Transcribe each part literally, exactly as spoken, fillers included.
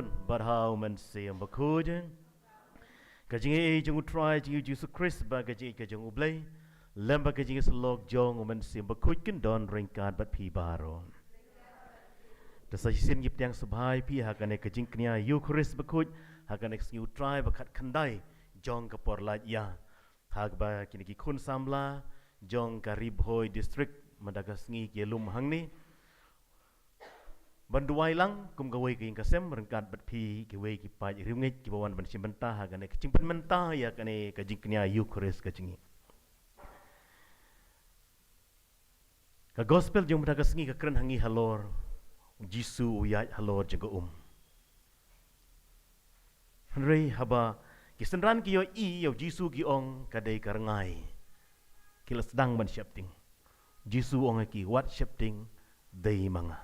Bad ha u Mynsiem Bakhuid. Ka jingïeit jong u Trai jong ngi u Jisu Khrist bad ka jingïeit ka jong u Blei, lem bad ka jingïasyllok jong u Mynsiem Bakhuid kin don ryngkat bad phi baroh. Te sa shisien ngi pdiang sngewbha ïa phi ha kane ka jingkñia Eukharist Bakhuid ha kane ka sngi u Trai ba khatkhyndai jong ka por lait ïa. Ha kaba kine ki khun samla jong ka Ri Bhoi District mynta ka sngi ki lum hangne ban duwai lang kum kawei ka ïing ka sem ryngkat bad phi kiwei ki paid riewngeit kiba wan ban shim bynta ha kane ka jingpynmynta ïa kane ka jingkñia Eukharist ka jong ngi. Ka gospel jong mynta ka sngi ka kren ha ngi halor u Jisu u ïaid halor jong ka um. Hynrei haba ki synran ki ïohi ïa u Jisu ki ong ka dei ka rngai, ki la sdang ban sheptieng. Jisu ong ha ki, wat sheptieng, dei ma nga.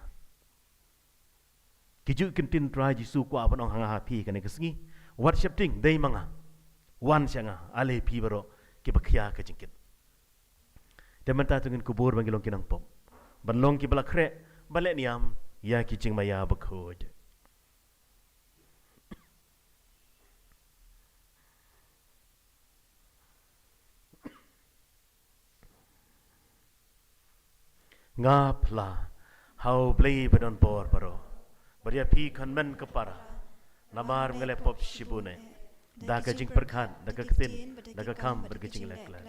Ki ju kyntien Trai Jisu kwah ban ong ha nga ha phi kane ka sngi, wat sheptieng, dei ma nga. Wan sha nga ale phi baroh kiba khia ka jingkit. Te mynta to ngin kubur ba ngi long ki nongpop ban long kiba la khreh ban leh niam ïa ki jingmaïa bakhuid. Nga phla ha u Blei ba don bor baroh, bad ïa phi khon men ka para, namar nga leh pop shibun eh, da ka jingpyrkhat, da ka ktien, da ka kham, bad ka jingleh klet.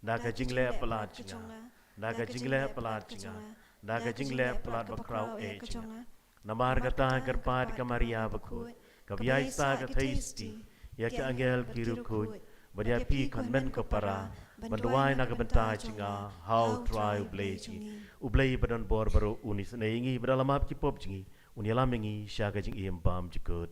Da ka jingleh palat jong nga, da ka jingleh palat jong nga, da ka jingleh palat bakhraw eh jong nga. Namar kata kyrpad ka Maria bakhuid, kaba ïaid sa ka Theisotti ïa ki angel ki riewkhuid, bad ïa phi khon men ka para, ban duwai na ka bynta jong nga ha u Trai u Blei jong ngi. U Blei ba don bor baroh un isynei ïa ngi, bad la map ki pop jong ngi, un ïalam ïa ngi sha ka jingim bymjukut.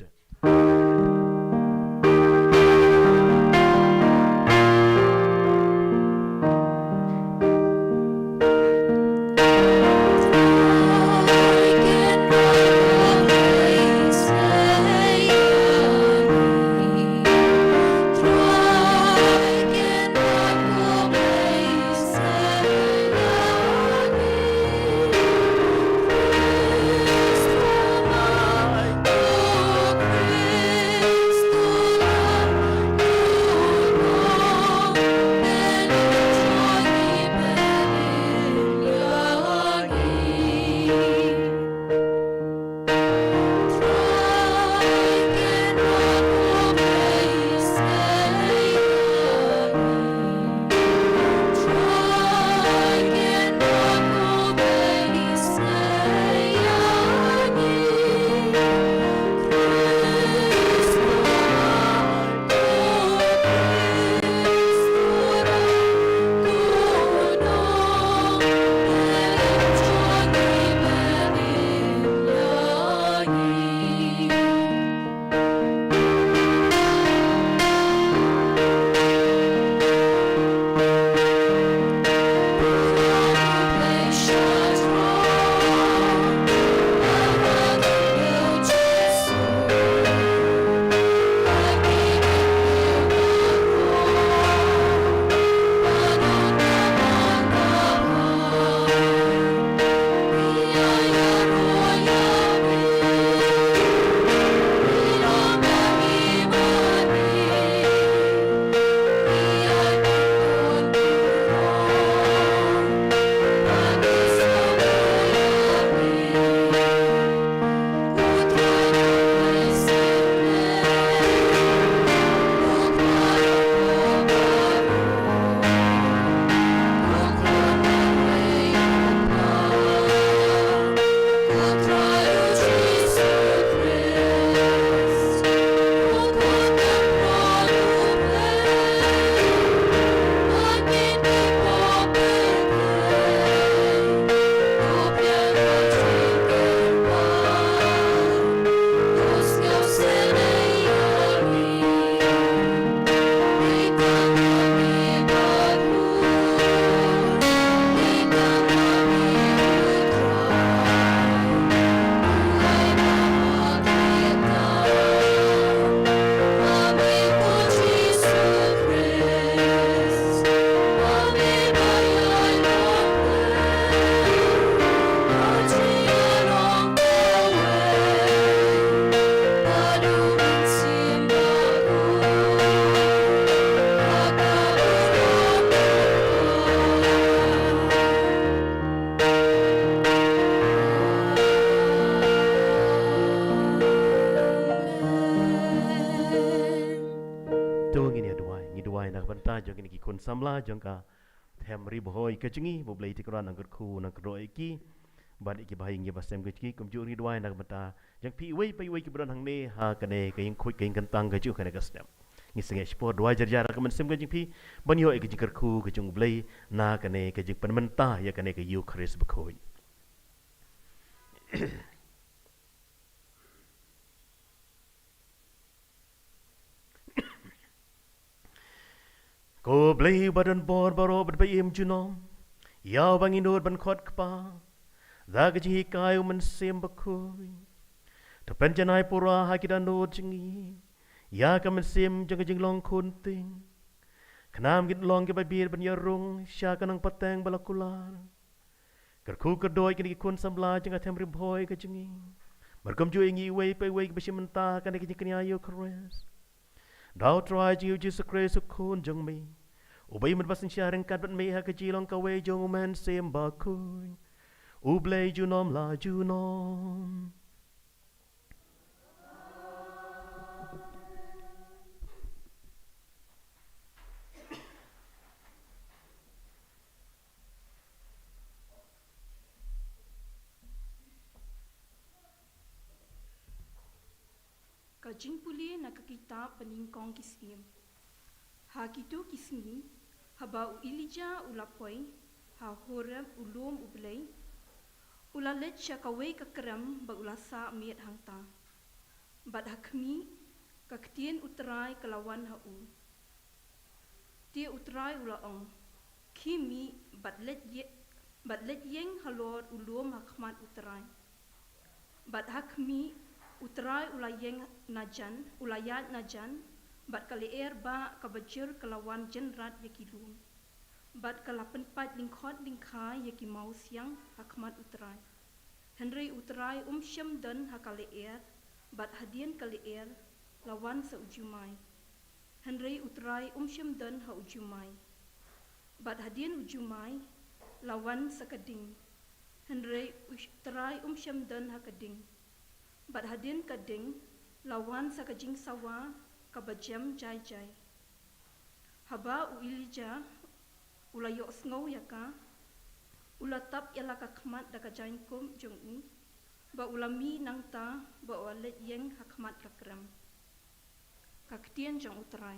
Duwai na ka bynta jong kine ki khun samla jong ka Them Ri Bhoi ka jong ngi, ba U Blei Trai Kynrad un kyrkhu, un kyrdoh ïa ki bad ïa ki bahaïing ïa ki basem ka jong ngi, kumjuh ngi duwai na ka bynta jong phi iwei pa iwei kiba don hangne ha kane ka ïing khuid, ka ïing kyntang ka jong kane ka snem. Ngi sngewsih shipor, duwai jar jar ha ka mynsiem ka jong phi ban ïoh ïa ka jingkyrkhu ka jong U Blei na kane ka jingpynmynta ïa kane ka Ïukharist bakhuid. Ko Blei uba don bor baroh bad ba im junom, ïa uba ngi nud ban khot Kpa da ka jinghikai U Mynsiem Bakhuid. To pynjanai pura ha ki dohnud jong ngi ïa ka mynsiem jong ka jinglong khun tyng, khnang ba ngin long kiba biang ban ïarung sha ka nongpateng ba la kular. Kyrkhu kyrdoh ïa kine ki khun samla jong ka Them Ri Bhoi ka jong ngi, bad kumjuh ïa ngi iwei pa iwei kiba shim bynta ha kane ka jingkñia Ïukharist. Da U Trai jong ngi U Jisu Khrist U Khun jong me, uba im bad ba synshar ryngkat bad me ha ka jinglong kawei jong U Mynsiem Bakhuid, U Blei junom la junom. Ka jingpule na ka kitab Banyngkong ki Syiem. Ha kito ki sngi, haba u Elijah u la poi ha Horeb, u lum U Blei, u la leit sha kawei ka krem bad u la sah miet hangta. Bad ha khmih, ka ktien U Trai ka la wan ha u. Te U Trai u la ong, khie mih bad leit ïe-, bad leit ïeng halor u lum ha khmat U Trai. Bad ha khmih, U Trai u la ïeng najan, u la ïaid najan, bad ka lyer bah kaba jur ka la wan jynrat ïa ki lum. Bad ka la pynpait lyngkhot lyngkhai ïa ki mawsiang ha khmat U Trai. Hynrei U Trai um shym don ha ka lyer, bad hadien ka lyer la wan sa u jumai. Hynrei U Trai um shym don ha u jumai. Bad hadien u jumai la wan sa ka ding. Hynrei U Trai um shym don ha ka ding. Bad hadien ka ding la wan sa ka jingsawa kaba jem jai jai. Haba u Elijah u la ïohsngew ïa ka, u la tap ïa la ka khmat da ka jaiñkup jong u, bad u la mih nangta bad u la leit ïeng ha khmat ka krem. Ka ktien jong U Trai.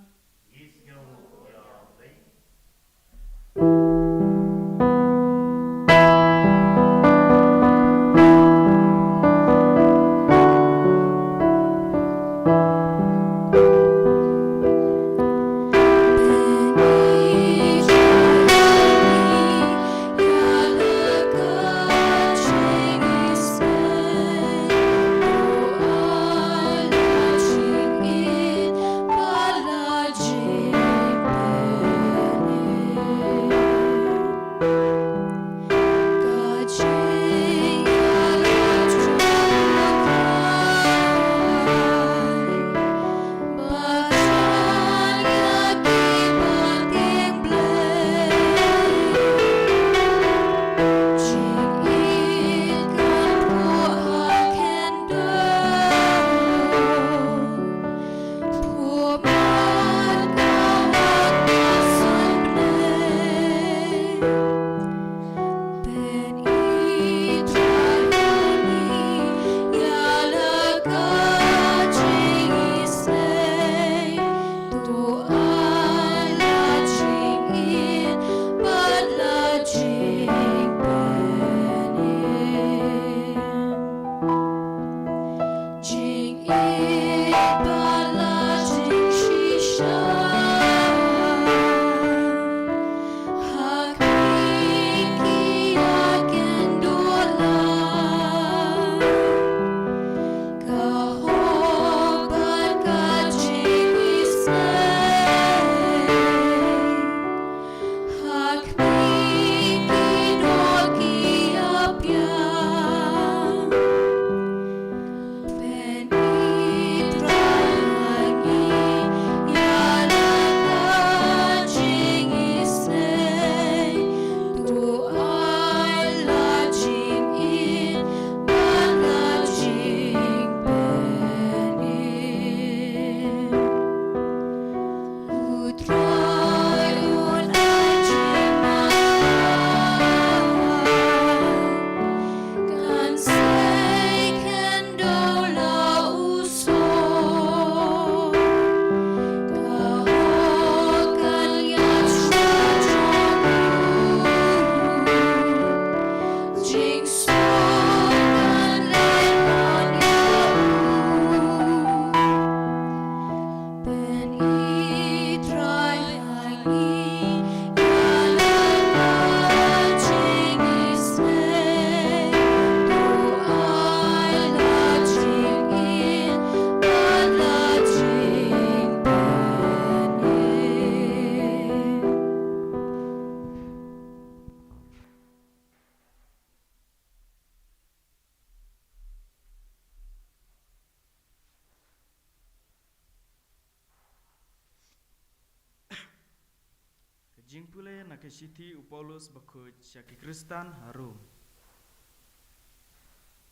Jingpule na ka shithi u Paulus bakhuid sha ki Khristan ha Rom.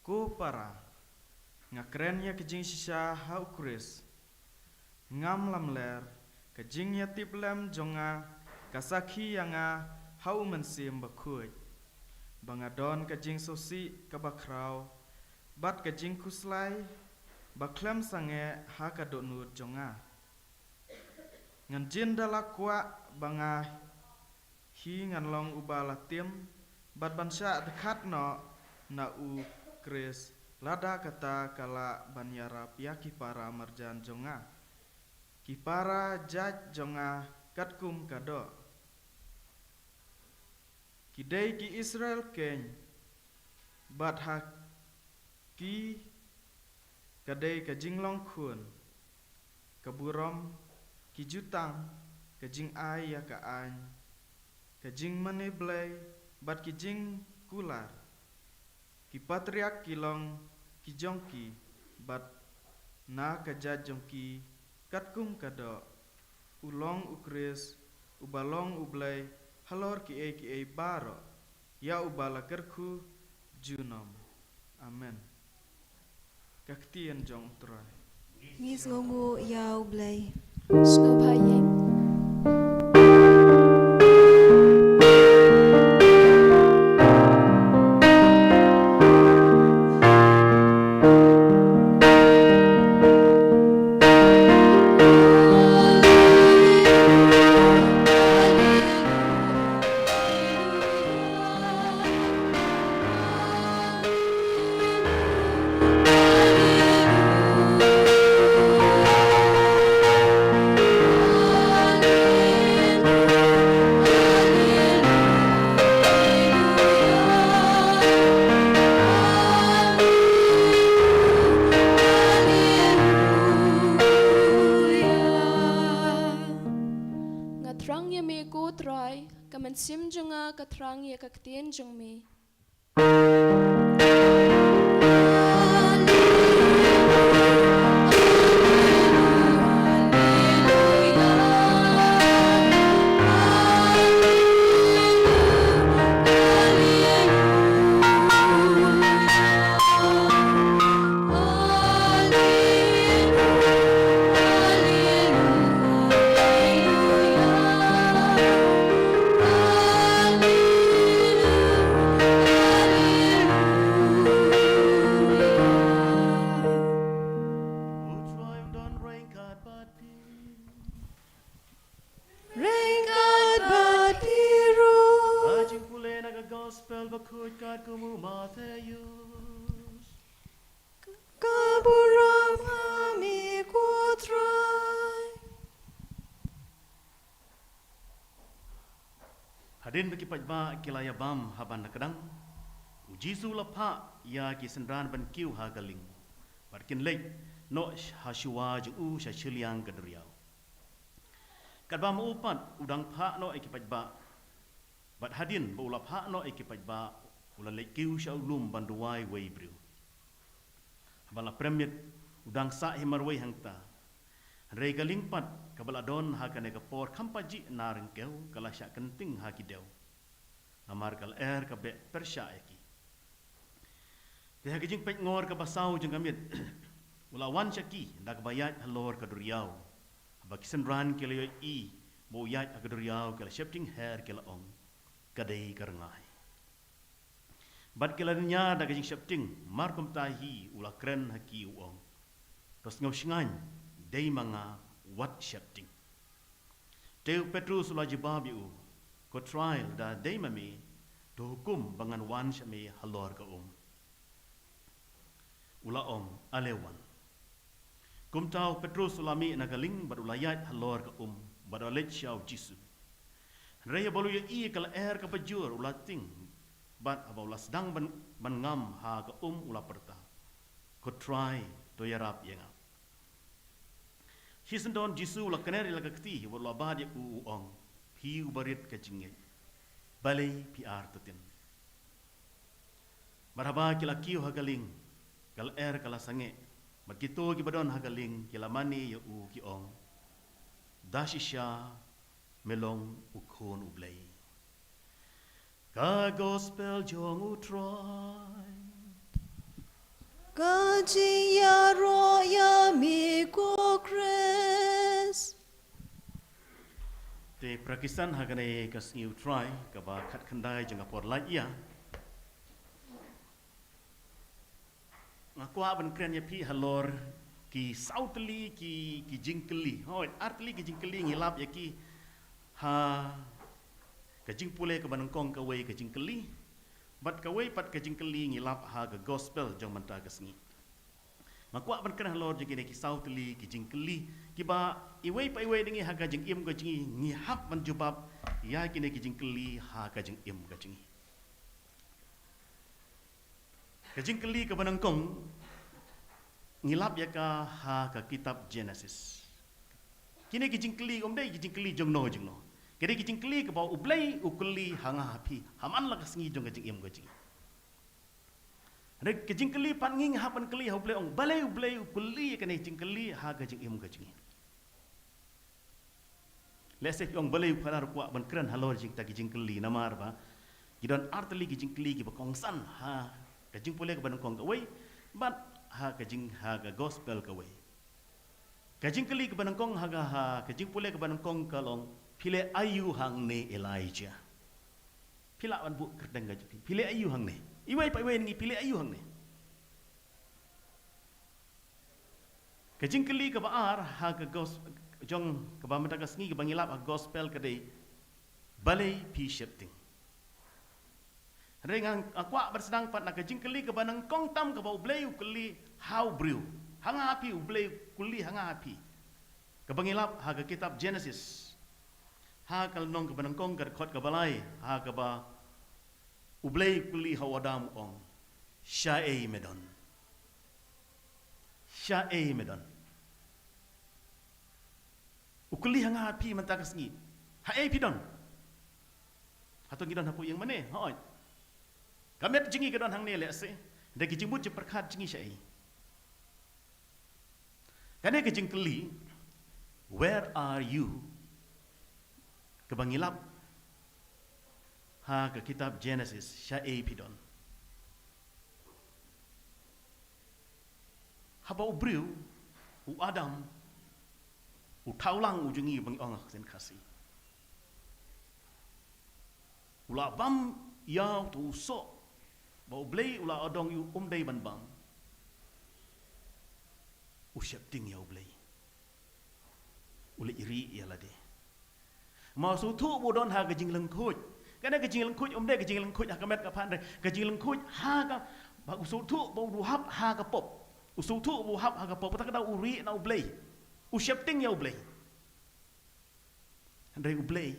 Ko para, nga kren ïa ka jingshisha ha u Khrist. Ngam lamler, ka jingïatiplem jong nga ka sakhi ïa nga ha u Mynsiem Bakhuid, ba nga don ka jingsngewsih kaba khraw bad ka jingkhuslai ba khlem sangeh ha ka dohnud jong nga. Ngan jin da la kwah ba nga hi ngan long uba la tim bad ban shah dkhat noh na u Khrist, lada kata ka lah ban ïarap ïa ki para marjan jong nga, ki para jait jong nga katkum ka doh. Ki dei ki Israel keiñ, bad ha ki ka dei ka jinglong khun, ka burom, ki jutang, ka jingai ïa ka aiñ, ka jingmane Blei, bad ki jingkular. Ki patriark ki long ki jong ki, bad na ka jait jong ki katkum ka doh, u long u Khrist, uba long u Blei halor kiei kiei baroh, ïa uba la kyrkhu junom. Amen. Ka ktien jong u Trai. Ngi sngewnguh ïa u Blei. Sngewbha ïeng. Nga thrang ïa me ko Trai, ka mynsiem jong nga ka thrang ïa ka ktien jong me. Ryngkat bad phi. Ryngkat bad phi ruh. Ka jingpule na ka Gospel bakhuid katkum u Mathaios. Ka burom ha me ko Trai. Hadien ba ki paidbah ki la ïabam ha ban da kdang, u Jisu u la phah ïa ki synran ban kiew ha ka lieng, bad kin leit noh ha shuwa jong u sha shiliang ka duriaw. Katba ma u pat u dang phah noh ïa ki paidbah, bad hadien ba u la phah noh ïa ki paidbah, u la leit kiew sha u lum ban duwai uwei u briew. Haba la prem miet, u dang sah hi marwei hangta. Hynrei ka lieng pat kaba la don ha kane ka por kham pat jih na ryngkew ka la shah kynting ha ki dew, namar ka lyer ka beh pyrshah ïa ki. Te ha ka jingpeit ngor kaba saw jong ka miet, u la wan sha ki da kaba ïaid halor ka duriaw. Haba ki synran ki la ïohi ba u ïaid ha ka duriaw, ki la sheptieng her, ki la ong, "Ka dei ka rngai." Bad ki la nia da ka jingsheptieng, mar kumta hi u la kren ha ki u ong, "To sngew shngaiñ, dei ma nga, wat sheptieng." Te u Petrus u la jubab ïa u, "Ko Trai, lada dei ma me, to hukum ba ngan wan sha me halor ka um." U la ong, "Ale wan." Kumta u Petrus u la mih na ka lieng bad u la ïaid halor ka um, bad u la leit sha u Jisu. Hynrei haba u la ïohi ka lyer kaba jur u la tieng, bad haba u la sdang ban, ban ngam ha ka um u la pyrta, "Ko Trai, to ïarap ïa nga." Shisyndon Jisu u la kner ïa la ka kti bad u la bat ïa u, u ong, "Phi uba rit ka jingngeit, balei phi artatien?" Bad haba ki la kiew ha ka lieng, ka lyer ka la sangeh, bad kito kiba don ha ka lieng ki la mane ïa u, ki ong, "Da shisha Me long u Khun u Blei. Ka Gospel jong u Trai. Ka jingïaroh ïa me ko Khrist. Te para Khristan, ha kane ka sngi u Trai kaba khatkhyndai jong ka por lait ïa, nga kwah ban kren ïa phi halor ki saw tylli ki, ki jingkylli. Hooid, ar tylli ki jingkylli ngi lap ïa ki ha ka jingpule kaba nyngkong, kawei ka jingkylli. Bad kawei pat ka jingkylli ngi lap ha ka Gospel jong mynta ka sngi. Nga kwah ban kren halor jong kine ki saw tylli ki jingkylli kiba iwei pa iwei na ngi ha ka jingim ka jong ngi, ngi hap ban jubab ïa kine ki jingkylli ha ka jingim ka jong ngi. Ka jingkylli kaba nyngkong ngi lap ïa ka ha ka kitab Genesis. Kine ki jingkylli ym dei ki jingkylli jongno jongno. Ki dei ki jingkylli kaba u Blei u kylli ha nga ha phi ha man la ka sngi jong ka jingim ka jong ngi. Hynrei ka jingkylli pat ngi ngi hap ban kylli ha u Blei, ong balei u Blei u kylli ïa kane ka jingkylli ha ka jingim ka jong ngi. Lehse phi ong balei u Phadar u kwah ban kren halor jong kita ki jingkylli, namar ba ki don ar tylli ki jingkylli kiba kongsan ha ka jingpule kaba nyngkong kawei bad ha ka jing, ha ka Gospel kawei. Ka jingkylli kaba nyngkong ha ka, ha ka jingpule kaba nyngkong ka long, phi leh aïu hangne Elijah? Phi lah ban buh kyrteng ka jong phi, phi leh aïu hangne? Iwei pa iwei na ngi phi leh aïu hangne? Ka jingkylli kaba ar ha ka gos-, jong kaba mynta ka sngi kaba ngi lap ha Gospel ka dei, balei phi sheptieng? Hynrei nga, nga kwah ban sdang pat na ka jingkylli kaba nyngkong tam kaba u Blei u kylli ha u briew. Ha nga ha phi u Blei u kylli ha nga ha phi. Kaba ngi lap ha ka kitab Genesis, ha ka lynnong kaba nyngkong ka dkhot kaba lai, ha kaba u Blei u kylli ha u Adam u ong, shaei me don? Shaei me don? U kylli ha nga ha phi mynta ka sngi, haei phi don? Hato ngi don hapoh ïing mane? Hooid. Ka met jong ngi ka don hangne lehse. Hynrei ka jingmut jingpyrkhat jong ngi shaei? Kane ka jingkylli, where are you? Kaba ngi lap ha ka kitab Genesis, shaei phi don? Haba u briew, u Adam, u thawlang u jong ngi ba ngi ong ha ka ktien Khasi, u la bam ïa uto u soh ba u Blei u la ong ïa u um dei ban bam. U sheptieng ïa u Blei. U leit rieh ïa lade. Ma u sngewthuh ba u don ha ka jinglyngkhuid. Kane ka jinglyngkhuid ym dei ka jinglyngkhuid ha ka met ka phad, hynrei ka jinglyngkhuid ha ka, ba u sngewthuh ba u hap ha ka pop. U sngewthuh ba u hap ha ka pop, kata ka daw u rieh na u Blei. U sheptieng ïa u Blei. Hynrei u Blei,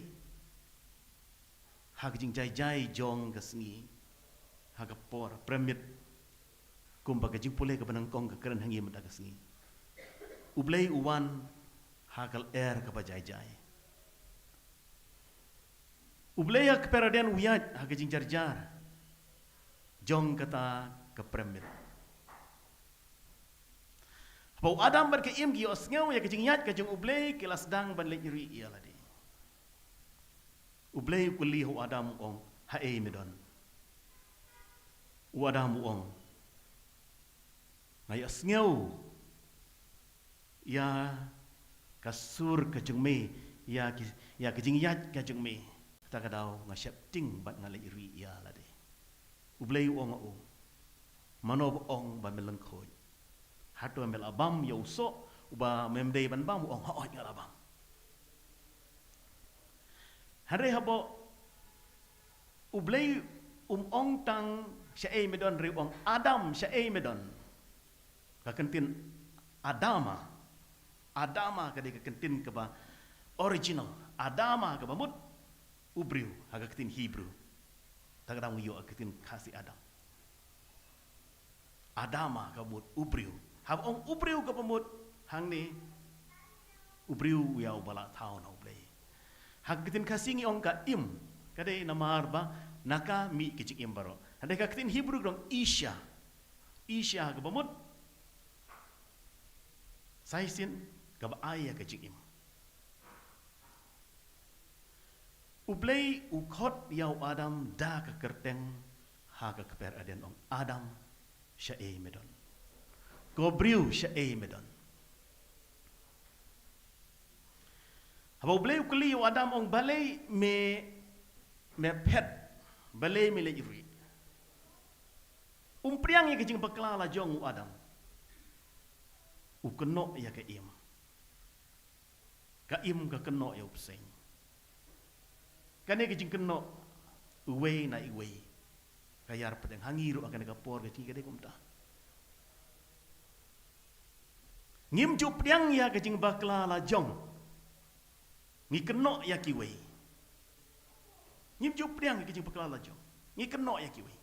ha ka jingjai jai jong ka sngi, ha ka por, pyrshah, kumba ka jingpule kaba nyngkong ka kren ha ngi mynta ka sngi, u Blei u wan ha ka lyer kaba jai jai. U Blei ha ka Paraden u ïaid ha ka jingjarjar jong kata ka pyrshah. Haba u Adam bad ka Im ki ïohsngew ïa ka jingïaid ka jong u Blei, ki la sdang ban leit rieh ïa lade. U Blei u kylli ha u Adam u ong, haei me don? U Adam u ong, nga ïohsngew ïa ka sur ka jong me, ïa ki, ïa ka jingïaid ka jong me. Kata ka daw nga sheptieng bad nga leit rieh ïa lade. U Blei u ong ha u, mano ba ong ba me lyngkhuid? Hato me la bam ïa u soh uba mem dei ban bam? U ong, hooid nga la bam. Hynrei haba u Blei um ong tang shaei me don, hynrei u ong, Adam, shaei me don? Ka kyntien Adama. Adama ka dei ka kyntien kaba original. Adama kaba mut u briew ha ka ktien Hebrew. Te ka dang ïoh ha ka ktien Khasi Adam. Adama kaba mut u briew. Haba ong u briew kaba mut hangne, u briew u ïa uba la thaw na u Blei. Ha ka ktien Khasi ngi ong ka Im, ka dei namar ba na ka mih ka jingim baroh. Hynrei ka ktien Hebrew ka dang Isha. Isha kaba mut sa shisien kaba ai ïa ka jingim. U Blei u khot ïa u Adam da ka kyrteng ha ka kper Eden, ong, Adam, shaei me don? Ko briew, shaei me don? Haba u Blei u kylli ïa u Adam, ong, balei me, me phet, balei me leit rieh? Um pdiang ïa ka jingbakla la jong u Adam. U kynnoh ïa ka im. Ka im ka kynnoh ïa u bseiñ. Kane ka jingkynnoh uwei na iwei ka ïar pdeng ha ngi ruh ha kane ka por ka jong ngi ka dei kumta. Ngim ju pdiang ïa ka jingbakla la jong. Ngi kynnoh ïa kiwei. Ngim ju pdiang ïa ka jingbakla la jong. Ngi kynnoh ïa kiwei.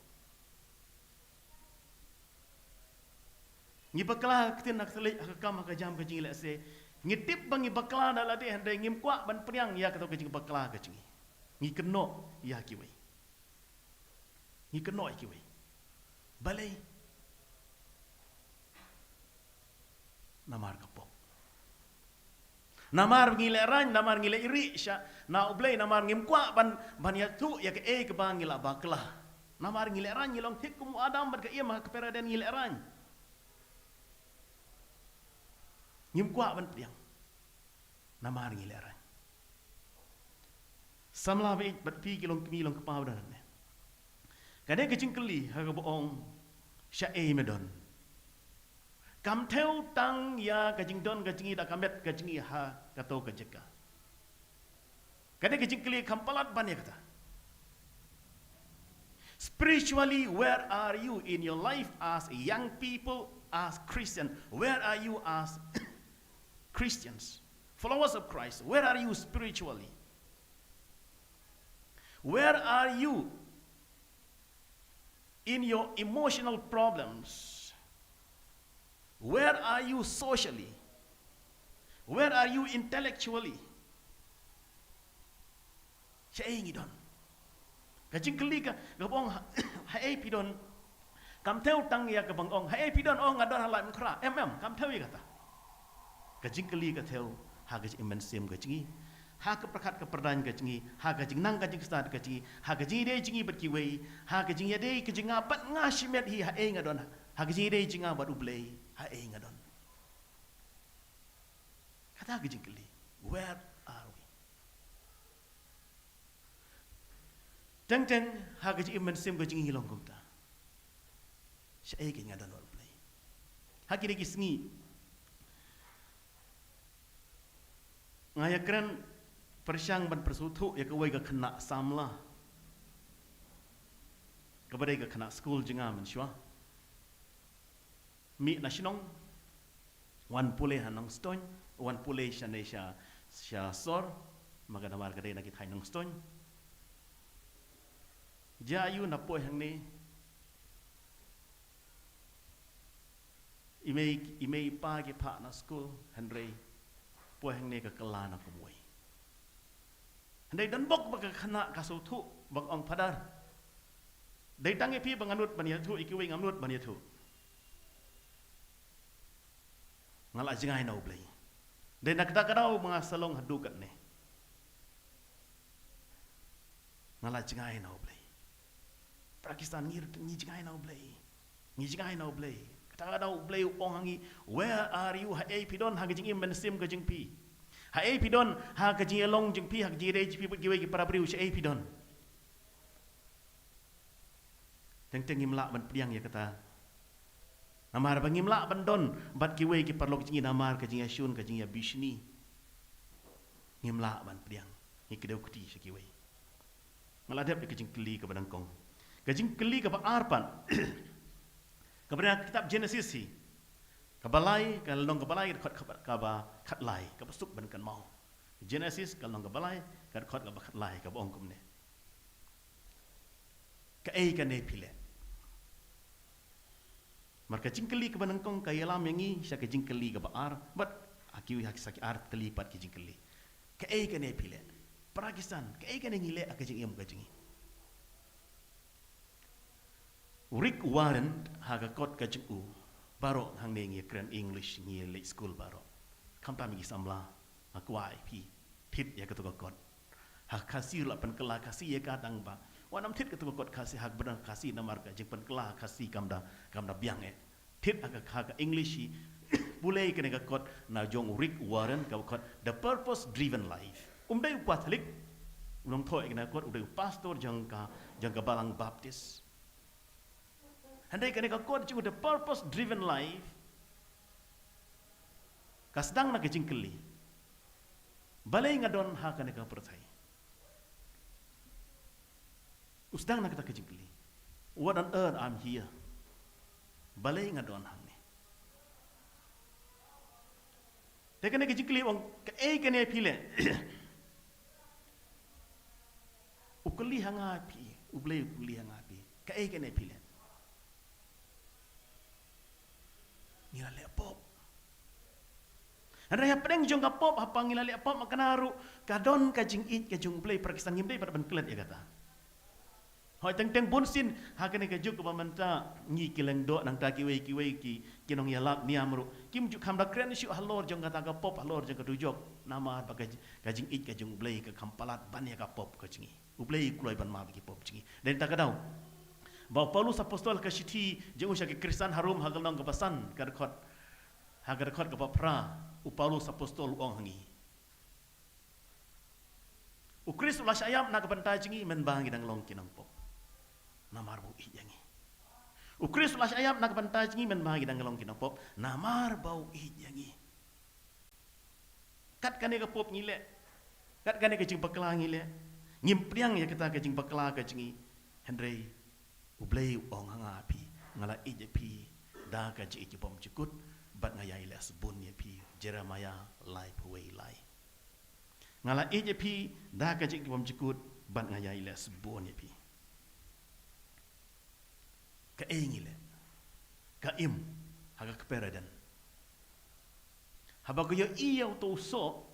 Ngi bakla ha ka ktien, ha ka thylliej, ha ka kam, ha ka jam ka jong ngi lehse. Ngi tip ba ngi bakla da lade, hynrei ngim kwah ban pdiang ïa kato ka jingbakla ka jong ngi. Ngi kynnoh ïa kiwei. Ngi kynnoh ïa kiwei. Balei? Namar ka pop. Namar ngi lehraiñ, namar ngi leit rieh sha na u Blei, namar ngim kwah ban, ban ïathuh ïa kaei kaba ngi la bakla. Namar ngi lehraiñ, ngi long thik kum u Adam bad ka im ha ka kper Eden, ngi lehraiñ. Ngim kwah ban pdiang. Namar ngi lehraiñ. Samla bad phi ki long kmie long kpa ba don hangne. Kane ka jingkylli ha kaba ong, shaei me don? Kam thew tang ïa ka jingdon ka jong ngi da ka met ka jong ngi ha kato ka jaka. Kane ka jingkylli kam palat ban ïa kata. Spiritually, where are you in your life as young people, as Christian? Where are you as Christians, followers of Christ? Where are you spiritually? Where are you in your emotional problems? Where are you socially? Where are you intellectually? Shaei ngi don? Ka jingkylli ka, kaba ong, ha, haei phi don? Kam thew tang ïa kaba ong, haei phi don? Ong, nga don ha Laitumkhrah. Em, em, kam thew ïa kata. Ka jingkylli ka thew ha ka jingim mynsiem ka jong ngi, ha ka pyrkhat ka pyrdaiñ ka jong ngi, ha ka jingnang ka jingstad ka jong ngi, ha ka jingïadei jong ngi bad kiwei, ha ka jingïadei ka jong nga bad nga shimet hi, haei nga don? Ha ka jingïadei jong nga bad U Blei, haei nga don? Kata ka jingkylli. Where are we? Teng teng ha ka jingim mynsiem ka jong ngi long kumta. Shaei kein nga don bad U Blei? Ha kine ki sngi nga ïakren pyrshang ban pyrsngewthuh ïa kawei ka khynnah samla, kaba dei ka khynnah skul jong nga mynshuwa. Mih na shnong, wan pule ha Nongstoiñ, wan pule shane sha, sha sor, ma ka namar ka dei na ki thaiñ Nongstoiñ. Jia aiu na poi hangne, i mei, i mei i pa ki phah na skul, hynrei poi hangne ka kylla na kumwei. Hynrei don bok ba ka khynnah ka sngewthuh, ba ka ong, Father, dei tang ïa phi ba nga nud ban ïathuh, ïa kiwei ngam nud ban ïathuh. Nga la jngai na U Blei. Dei na kata ka daw ba nga sa long haduh katne. Nga la jngai na U Blei. Para Khristan, ngi, ngi jngai na U Blei. Ngi jngai na U Blei. Kata ka daw U Blei u ong ha ngi, where are you? Haei phi don ha ka jingim mynsiem ka jong phi? Haei phi don ha ka jingïalong jong phi, ha ka jingïadei jong phi bad kiwei ki para briew, shaei phi don? Teng teng ngim lah ban pdiang ïa kata. Namar ba ngim lah ban don bad kiwei ki paralok jong ngi namar ka jingïashun, ka jingïabishni. Ngim lah ban pdiang. Ngi kdew kti sha kiwei. Nga la dep ïa ka jingkylli kaba nyngkong. Ka jingkylli kaba ar pat, kaba na ka kitab Genesis hi, kaba lai, ka lynnong kaba lai, ka dkhot kaba, kaba khatlai, kaba suk ban kynmaw. Genesis, ka lynnong kaba lai, ka dkhot kaba khatlai, kaba ong kumne. Kaei kane phi leh? Namar ka jingkylli kaba nyngkong ka ïalam ïa ngi sha ka jingkylli kaba ar, bad ha ki, ha ki, sa ki ar tylli pat ki jingkylli. Kaei kane phi leh? Para Khristan, kaei kane ngi leh ha ka jingim ka jong ngi? U Rick Warren ha ka kot ka jong u, baroh hangne ngi ïakren English, ngi leit skul baroh. Khamtam ïa ki samla, nga kwah ïa phi thied ïa kato ka kot. Ha Khasi la pynkylla Khasi ïa ka tang ba wat nym thied katto ka kot Khasi ha ka bynta Khasi namar ka jingpynkylla Khasi kam da, kam da biang eh. Thied ha ka, ha ka English hi, pule kane ka kot na jong u Rick Warren, ka kot The Purpose Driven Life. Um dei u Katholik, u nongthoh ïa kane ka kot, u dei u pastor jong ka, jong ka Balang Baptist. Hynrei kane ka kot jong u The Purpose Driven Life ka sdang na ka jingkylli, balei nga don ha kane ka pyrthei? U sdang na kata ka jingkylli, what on earth I'm here? Balei nga don hangne? Te kane ka jingkylli u ong, kaei kane phi leh? U kylli ha nga phi, U Blei u kylli ha nga phi, kaei kane phi leh? Ngi la leh pop. Hynrei hapdeng jong ka pop, haba ngi la leh pop ma kane ruh, ka don ka jingïeit ka jong U Blei, para khysan, ngim dei pat ban klet ïa kata. Hooid, teng teng bunsien ha kane ka juk kaba mynta, ngi ki lyngdoh nangta kiwei kiwei ki, ki nongïalap niam ruh kim ju kham da kren shuh halor jong kata ka pop, halor jong ka dujok. Namar ba ka, ka jingïeit ka jong U Blei ka kham palat ban ïa ka pop ka jong ngi. U Blei u kloi ban map ïa ki pop jong ngi. Dei na kata ka daw ba u Paulus Apostol ha ka shithi jong u sha ki Khristan ha Rom ha ka lynnong kaba san, ka dkhot, ha ka dkhot kaba phra, u Paulus Apostol u ong ha ngi, U Khrist u la shah ïap na ka bynta jong ngi mynba ngi dang long ki nongpop, namar ba u ïeit ïa ngi. U Khrist u la shah ïap na ka bynta jong ngi mynba ngi dang long ki nongpop, namar ba u ïeit ïa ngi. Kat kane ka pop ngi leh, kat kane ka jingbakla ngi leh, ngim pdiang ïa kata ka jingbakla ka jong ngi. Hynrei U Blei u ong ha nga phi, nga la ïeit ïa phi da ka jingïeit kaba ym jukut, bad nga ïai leh sbun ïa phi. Jeremiah laiphew wei lai. Nga la ïeit ïa phi da ka jingïeit kaba ym jukut, bad nga ïai leh sbun ïa phi. Kaei ngi leh? Ka im ha ka kper ïa ka don. Haba ka ïohi ïa uto u soh,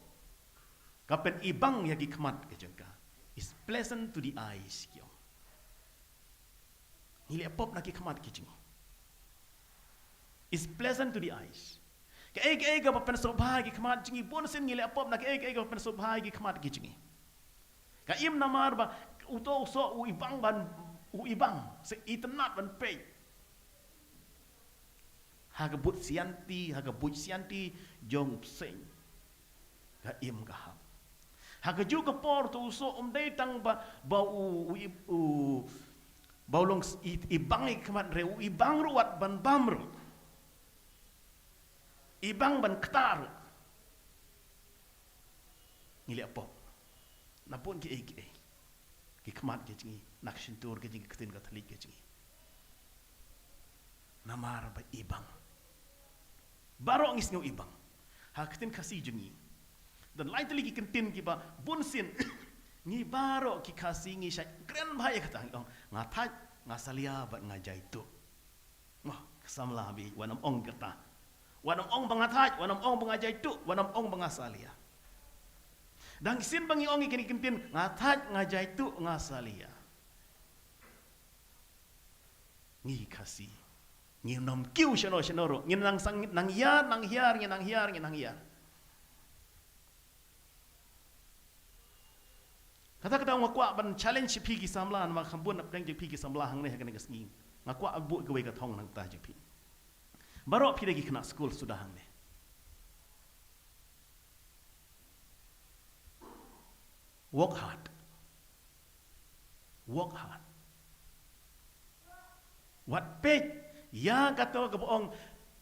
ka pynibang ïa ki khmat ka jong ka. It's pleasant to the eyes, ki ong. Ngi leh pop na ki khmat ki jong ngi. It's pleasant to the eyes. Kaei kaei kaba pynsngewbha ïa ki khmat jong ngi, bunsien ngi leh pop na kaei kaei kaba pynsngewbha ïa ki khmat ki jong ngi. Ka im namar ba uto u soh u ibang ban, u ibang, sa itynnad ban peit. Ha ka buit sianti, ha ka buit sianti jong u bseiñ. Ka im ka hap. Ha kajuh ka por uto u soh um dei tang ba, ba u, u, u, ba u long s-, i, ibang ïa ki khmat, hynrei u ibang ruh wat ban bam ruh. Ibang ban kta ruh. Ngi leh pop na bun kiei kiei. Ki khmat ki jong ngi, na ka shyntur ka jong ngi, ka ktien Katholik ka jong ngi. Namar ba ibang. Baroh ngi sngew ibang. Ha ka ktien Khasi jong ngi, don lai tylli ki kyntien kiba bunsien ngi baroh ki Khasi ngi shait kren bha ïa kata, ngi ong, nga thait, nga salia bad nga jaituh. Mo, ka samla bad wat nym ong kata. Wat nym ong ba nga thait, wat nym ong ba nga jaituh, wat nym ong ba nga salia. Dang shisien ba ngi ong ïa kine ki kyntien, nga thait, nga jaituh, nga salia, ngi Khasi ngim kiew shano shano ruh. Ngin nang sang, nang hiar, nang hiar, ngin nang hiar, ngin nang hiar. Kata ka daw nga kwah ban challenge ïa phi ki samla, namar kham bun hapdeng jong phi ki samla hangne ha kane ka sngi. Nga kwah ban buh kawei ka thong nangta jong phi. Baroh phi dei ki khynnah skul suda hangne. Work hard. Work hard. Wat peit ïa kato kaba ong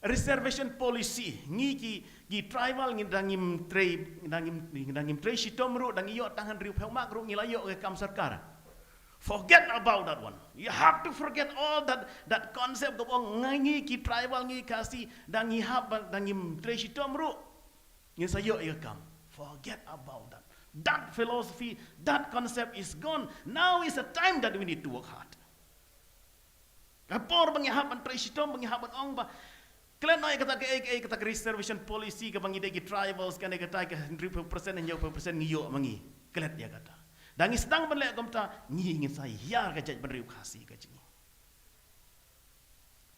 reservation policy. Ngi ki, ki tribal ngi dang ngim trei, dang ngim, dang ngim trei shitom ruh, dang ngi ïoh tang hynriewphew mark ruh ngi la ïoh ka kam sorkar. Forget about that one. You have to forget all that, that concept kaba ong ngi ki tribal, ngi Khasi dang ngi hap, dang ngim trei shitom ruh ngin sa ïoh ïa ka kam. Forget about that. That philosophy, that concept is gone. Now is the time that we need to work hard. Ka por ba ngi hap ban trei shitom, ba ngi hap ban ong ba, klet noh ïa kata kaei kaei, kata ka reservation policy kaba ngi dei ki tribals, kane kata ka hynriewphew percent, hynñiewphew percent ngi ïoh ma ngi. Klet ïa kata. Dang ngi sdang ban leh kumta, ngi ngin sa hiar ka jaitbynriew Khasi ka jong ngi.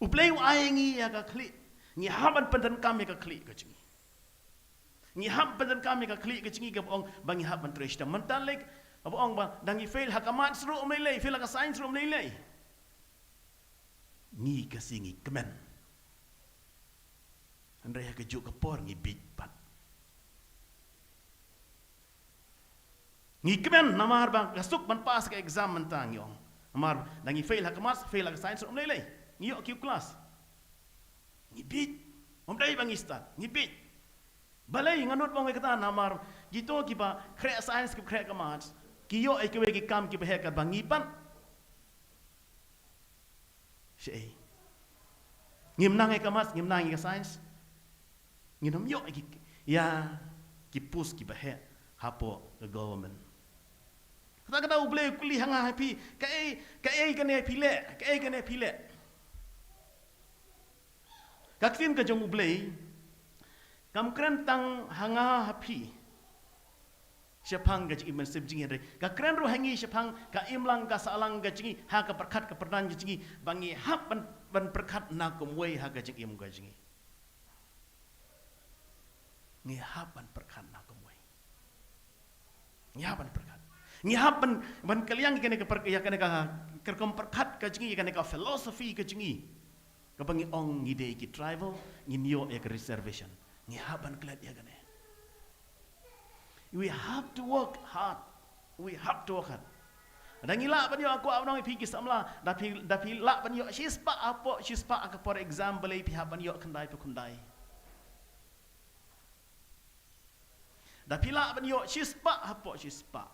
U Blei u ai ngi ïa ka khlieh. Ngi hap ban pyndonkam ïa ka khlieh ka jong ngi. Ngi hap ban pyndonkam ïa ka khlieh ka jong ngi kaba ong ba ngi hap ban trei shitom. Mynta lei Haba ong ba dang ngi fail ha ka maths ruh ym lei lei, fail ha ka science ruh ym lei lei. Ngi ka sngi ngi kmen. Hynrei ha kajuh ka por ngi bieit pat. Ngi kmen namar ba ka suk ban pass ka exam mynta ngi ong. Namar dang ngi fail ha ka maths, fail ha ka science ruh ym lei lei. Ngi ïoh ki class. Ngi bieit. Ym dei ba ngi stad. Ngi bieit. Balei nga nud ba ong ïa kata namar kito kiba khreh science, kiba khreh ka maths, ki ïoh ïa kiwei ki kam kiba heh katba ngi pat. Shaei. Ngim nang ïa ka maths, ngim nang ïa ka science. Ngin ym ïoh ïa ki, ïa ki post kiba heh hapoh ka government. Kata kata U Blei u kylli ha nga ha phi, kaei, kaei kane phi leh, kaei kane phi leh. Ka ktien ka jong U Blei kam kren tang ha nga ha phi shaphang ka jingim mynsiem jong ngi, hynrei ka kren ruh ha ngi shaphang ka imlang ka sahlang ka jong ngi, ha ka pyrkhat ka pyrdan ka jong ngi, ba ngi hap ban, ban pyrkhat na kumwei ha ka jingim ka jong ngi. Ngi hap ban pyrkhat na kumwei. Ngi hap ban pyrkhat. Ngi hap ban, ban kylliang ïa kane ka pyr-, ïa kane ka, ka rukom pyrkhat ka jong ngi, ïa kane ka philosophy ka jong ngi. Kaba ngi ong ngi dei ki tribal, ngin ïoh ïa ka reservation. Ngi hap ban klet ïa kane. We have to work hard. We have to work hard. Da ngi lah ban ïoh, kwah ban ong ïa phi ki samla, da phi, da phi lah ban ïoh shispah hapoh shispah ha ka por exam, balei phi hap ban ïoh khyndai pa khyndai. Da phi lah ban ïoh shispah hapoh shispah,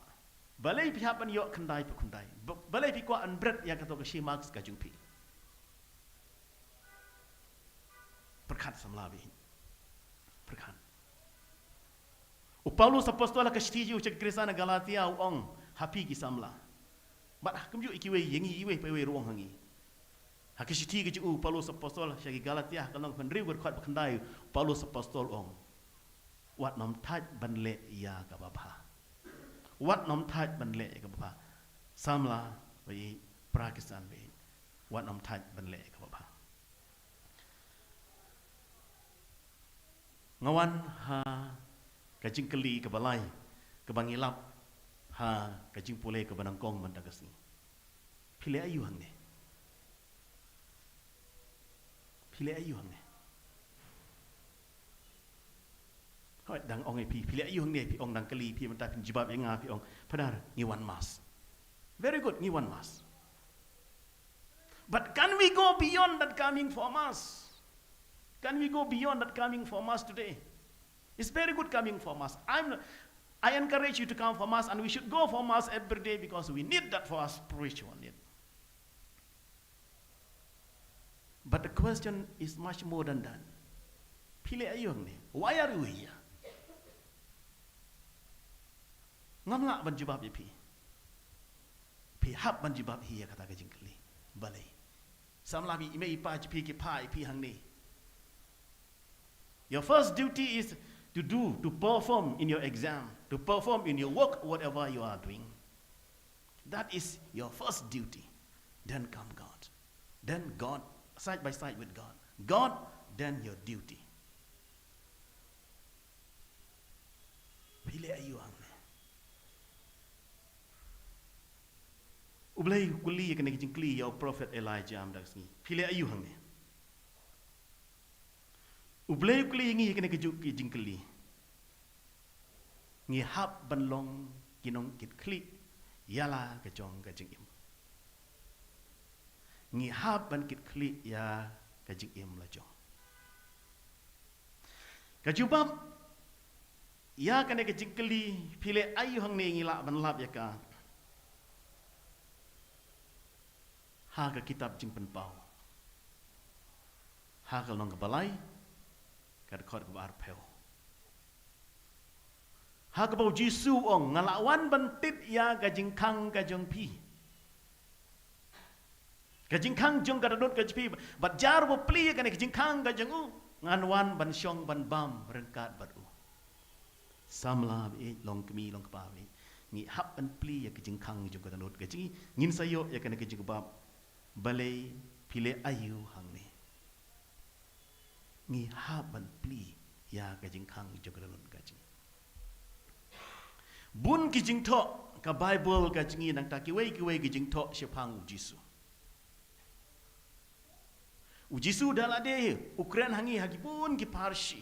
balei phi hap ban ïoh khyndai pa khyndai? Ba-, balei phi kwah ban bret ïa kato ka shi marks ka jong phi? Pyrkhat samla baieit. Pyrkhat. U Paulus apostol ha ka shithi jong u sha ki Khristan ha Galatia u ong ha phi ki samla. Bad ha kumjuh ïa kiwei, ïa ngi iwei pa iwei ruh u ong ha ngi. Ha ka shithi ka jong u Paulus apostol sha ki Galatia ha ka lynnong kaba hynriew ka dkhot ba khyndai, u Paulus apostol u ong, wat nym thait ban leh ïa kaba bha. Wat nym thait ban leh ïa kaba bha. Samla baieit, para Khristan baieit. Wat nym thait ban leh ïa kaba bha. Nga wan ha ka jingkylli kaba lai kaba ngi lap ha ka jingpule kaba nyngkong mynta ka sngi. Phi leh aïu hangne? Phi leh aïu hangne? Hooid, dang ong ïa phi, phi leh aïu hangne, phi ong dang kylli, phi mynta phin jubab ïa nga, phi ong, Phadar, ngi wan mass. Very good, ngi wan mass. But can we go beyond that coming for mass? Can we go beyond that coming for mass today? It's very good coming for mass. I'm, I encourage you to come for mass, and we should go for mass every day because we need that for our spiritual need. But the question is much more than that. Phi leh aïu hangne? Why are you here? Ngam lah ban jubab ïa phi. Phi hap ban jubab hi ïa kata ka jingkylli. Balei? Samla baieit, i mei i pa jong phi ki phah ïa phi hangne. Your first duty is to do, to perform in your exam, to perform in your work, whatever you are doing. That is your first duty. Then come God. Then God, side by side with God. God, then your duty. Phi leh aïu hangne? U Blei u kylli ïa kane ka jingkylli ïa u prophet Elijah mynta ka sngi. Phi leh aïu hangne? U Blei u kylli ïa ngi ïa kane kajuh ka jingkylli. Ngi hap ban long ki nongkitkhlieh ïa la ka jong ka jingim. Ngi hap ban kitkhlieh ïa ka jingim la jong. Ka jubab ïa kane ka jingkylli, phi leh aïu hangne, ngi lah ban lap ïa ka ha ka kitab Jingpynpaw, ha ka lynnong kaba lai, ka dkhot kaba arphew. Ha kaba u Jisu u ong, nga la wan ban tied ïa ka jingkhang ka jong phi. Ka jingkhang jong ka dohnud ka jong phi, bad jar ba plie ïa kane ka jingkhang ka jong u, ngan wan ban shong ban bam ryngkat bad u. Samla baieit, long kmie long kpa baieit, ngi hap ban plie ïa ka jingkhang jong ka dohnud ka jong ngi. Ngin sa ïoh ïa kane ka jingkyrpad. Balei phi leh aïu hangne? Ngi hap ban plie ïa ka jingkhang jong ka dohnud ka jong ngi. Bun ki jingthoh Ka Baibl ka jong ngi nangta kiwei kiwei ki jingthoh shaphang u Jisu. U Jisu da lade hi u kren ha ngi ha ki bun ki pharshi.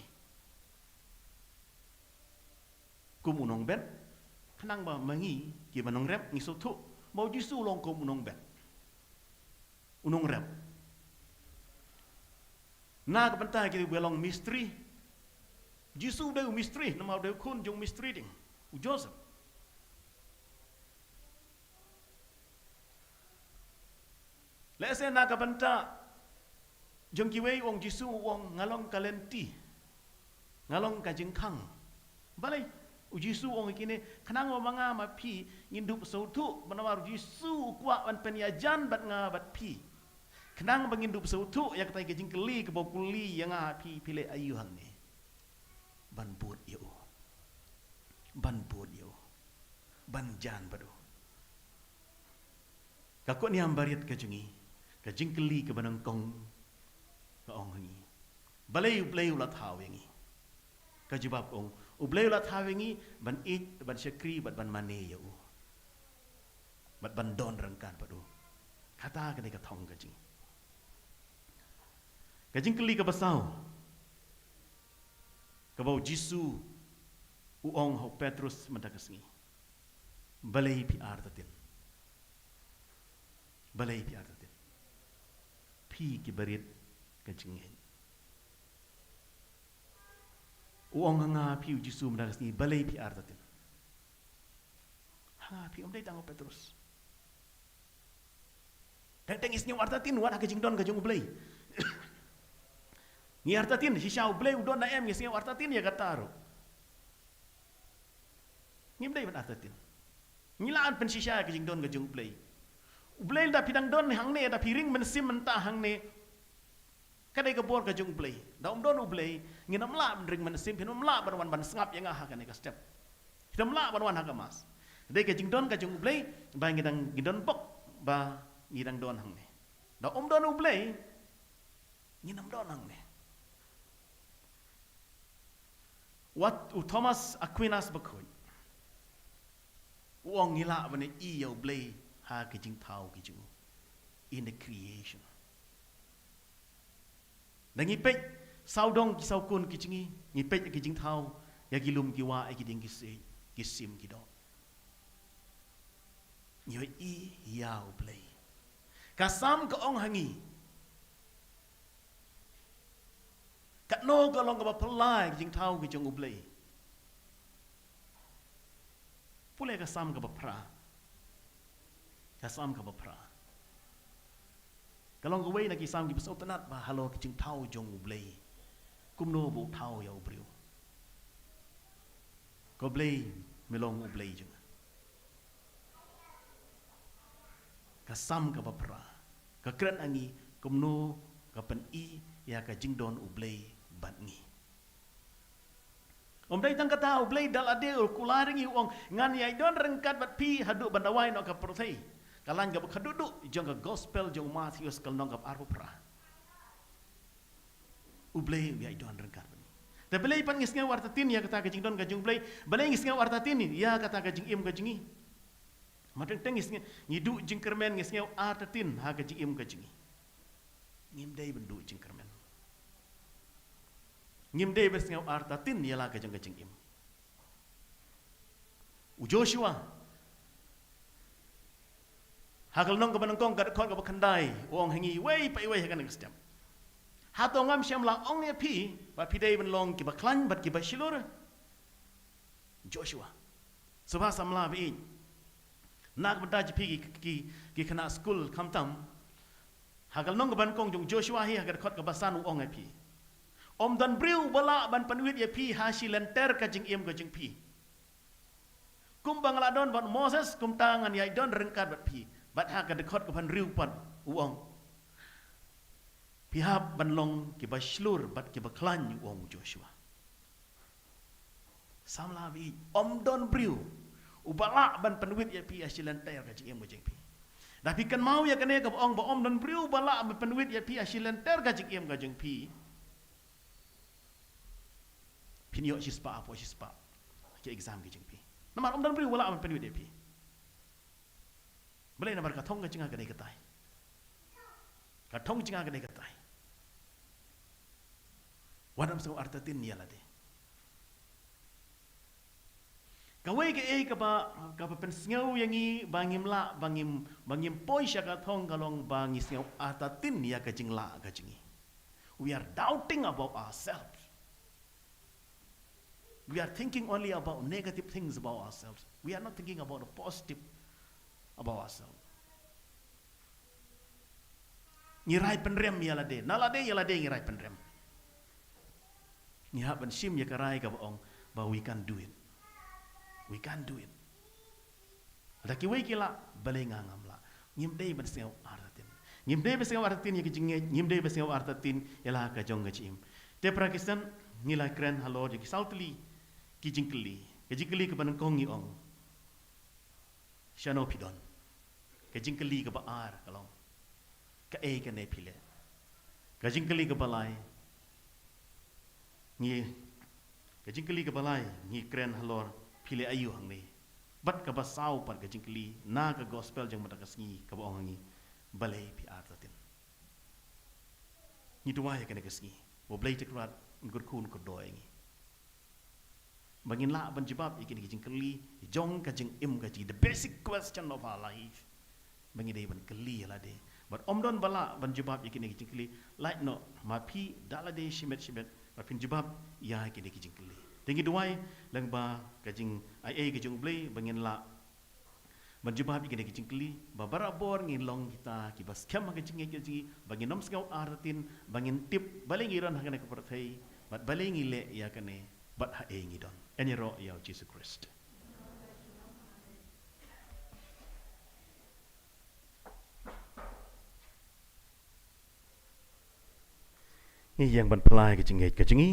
Kum u nongbet, khnang ba ma ngi kiba nongrep ngi sngewthuh ba u Jisu u long kum u nongbet, u nongrep. Na ka bynta kiba long mistri, u Jisu u dei u mistri, namar u dei u khun jong u mistri ding, u Joseph. Lehse na ka bynta jong kiwei u ong Jisu, u ong nga long ka lynti, nga long ka jingkhang. Balei u Jisu u ong ïa kine? Khnang ba ma nga ma phi ngin dup sngewthuh ba namar u Jisu u kwah ban pynïajan bad nga bad phi. Khnang ba ngin dup sngewthuh ïa kata ka jingkylli kaba u kylli ïa nga, phi, phi leh aïu hangne? Ban bud ïa u, ban bud ïa u, ban jan bad u. Ka kut niam barit ka jong ngi, ka jingkylli kaba nyngkong ka ong ha ngi, balei U Blei u la thaw ïa ngi? Ka jubab ong, U Blei u la thaw ïa ngi ban ïeit, ban shakri bad ban mane ïa u, bad ban don ryngkat bad u. Kata ka dei ka thong ka jong ngi. Ka jingkylli kaba saw, kaba u Jisu u ong ha u Petrus mynta ka sngi, balei phi artatien? Balei phi artatien? Phi kiba rit ka jingngeit. U ong ha nga phi u Jisu mynta ka sngi, balei phi artatien? Ha nga phi, um dei tang u Petrus. Teng teng ngi sngew artatien wat ha ka jingdon ka jong U Blei. Ngi artatien shisha U Blei u don ne em, ngi sngew artatien ïa kata ruh. Ngim dei ban artatien. Ngi lah ban pynshisha ïa ka jingdon ka jong U Blei. U Blei, lada phi dang don hangne, lada phi ring mynsiem mynta hangne, ka dei ka bor ka jong U Blei. Da um don U Blei, ngin ym lah ban ring mynsiem, phin ym lah ban wan ban sngap ïa nga ha kane ka step. Phin ym lah ban wan ha ka mass. Dei ka jingdon ka jong U Blei ba ngi dang, ngi don bok ba ngi dang don hangne. Da um don U Blei, ngin ym don hangne. Wat u Thomas Aquinas bakhuid u ong ngi lah ban ïohi ïa U Blei ha ki jingthaw ki jong u, in the creation. Da ngi peit sawdong ki sawkun ki jong ngi, ngi peit ki jingthaw, ïa ki lum ki wah, ïa ki dieng ki siej, ki sim ki doh, ngi ïohi ïa U Blei. Ka Salm ka ong ha ngi, katno ka long kaba phylla ïa ki jingthaw ki jong U Blei. Pule ka Salm kaba phra. Ka Salm kaba phra ka long kawei na ki Salm kiba sngewtynnat ba halor ki jingthaw jong U Blei, kumno ba u thaw ïa u briew. Ko Blei, me long U Blei jong nga. Ka Salm kaba phra ka kren ha ngi kumno ka pyni ïa ka jingdon U Blei bad ngi. Um dei tang kata, U Blei da lade u kular ïa ngi, u ong ngan ïai don ryngkat bad phi haduh ban da wai noh ka pyrthei. Ka lain kaba khatduh duh jong ka gospel jong u Mathaios ka lynnong kaba arphew phra. U Blei u ïai don ryngkat bad ngi. Te balei pat ngi sngew artatien ïa kata ka jingdon ka jong U Blei? Balei ngi sngew artatien ïa kata ka jingim ka jong ngi? Mar teng teng ngi sngew, ngi duh jingkyrmen, ngi sngew artatien ha ka jingim ka jong ngi. Ngim dei ban duh jingkyrmen. Ngim dei ban sngew artatien ïa la ka jong ka jingim. U Joshua ha ka lynnong kaba nyngkong ka dkhot kaba khyndai u ong ha ngi iwei pa iwei ha kane ka step. Hato ngam shym la ong ïa phi ba phi dei ban long kiba khlaiñ bad kiba shlur? Joshua. Sngewbha samla ba ïeit. Na ka bynta jong phi ki, ki, ki khynnah skul khamtam, ha ka lynnong kaba nyngkong jong u Joshua hi ha ka dkhot kaba san u ong ïa phi, ym don briew ba lah ban pynwit ïa phi ha shi lynter ka jingim ka jong phi. Kumba nga la don bad u Moses, kumta ngan ïai don ryngkat bad phi. Bad ha ka dkhot kaba hynriew pat u ong, phi hap ban long kiba shlur bad kiba khlaiñ, u ong u Joshua. Samla ba ïeit, ym don briew uba lah ban pynwit ïa phi ha shi lynter ka jingim ka jong phi. Da phi kynmaw ïa kane kaba ong ba ym don briew ba lah ban pynwit ïa phi ha shi lynter ka jingim ka jong phi, phin ïoh shispah hapoh shispah ki exam ki jong phi. Namar ym don briew ba lah ban pynwit ïa phi. Balei? Namar ka thong ka jingkha ka dei katai. Ka thong jingkha ka dei katai. Wat nym sngew artatien ïa lade. Kawei kaei kaba, kaba pynsngew ïa ngi ba ngim lah, ba ngim, ba ngim poi sha ka thong ka long ba ngi sngew artatien ïa ka jinglah ka jong ngi. We are doubting about ourselves. We are thinking only about negative things about ourselves. We are not thinking about the positive about ourselves. Ngi rai pynrem ïa lade, na lade ïa lade ngi rai pynrem. Ngi hap ban shim ïa ka rai kaba ong ba we can't do it. We can't do it. Lada kiwei ki lah, balei nga ngam lah? Ngim dei ban sngew artatien. Ngim dei ban sngew artatien ïa ki jingngeit, ngim dei ban sngew artatien ïa la ka jong ka jingim. Te para Khristan, ngi la kren halor ïa ki saw tylli ki jingkylli. Ka jingkylli kaba nyngkong ngi ong, shano phi don? Ka jingkylli kaba ar ka long, kaei kane phi leh? Ka jingkylli kaba lai ngi, ka jingkylli kaba lai ngi kren halor, phi leh aïu hangne? Bad kaba saw pat ka jingkylli na ka gospel jong mynta ka sngi kaba ong ha ngi, balei phi artatien? Ngi duwai ïa kane ka sngi, ba U Blei Trai Kynrad un kyrkhu un kyrdoh ïa ngi, ba ngin lah ban jubab ïa kine ki jingkylli jong ka jingim ka jong ngi, the basic question of our life. Ba ngi dei ban kylli ïa lade. Bad ym don ba lah ban jubab ïa kine ki jingkylli, lait noh ma phi da lade shimet shimet ba phin jubab ïa kine ki jingkylli. Te ngi duwai lyngba ka jingaiei ka jong U Blei ba ngin lah ban jubab ïa kine ki jingkylli, ba barabor ngin long kita kiba skhem ha ka jingngeit ka jong ngi, ba ngin ym sngew artatien, ba ngin tip balei ngi don ha kane ka pyrthei, bad balei ngi leh ïa kane, bad haei ngi don. Yn ïaroh ïa U Jisu Khrist. Ngi ïeng ban pynlait ka jingngeit ka jong ngi.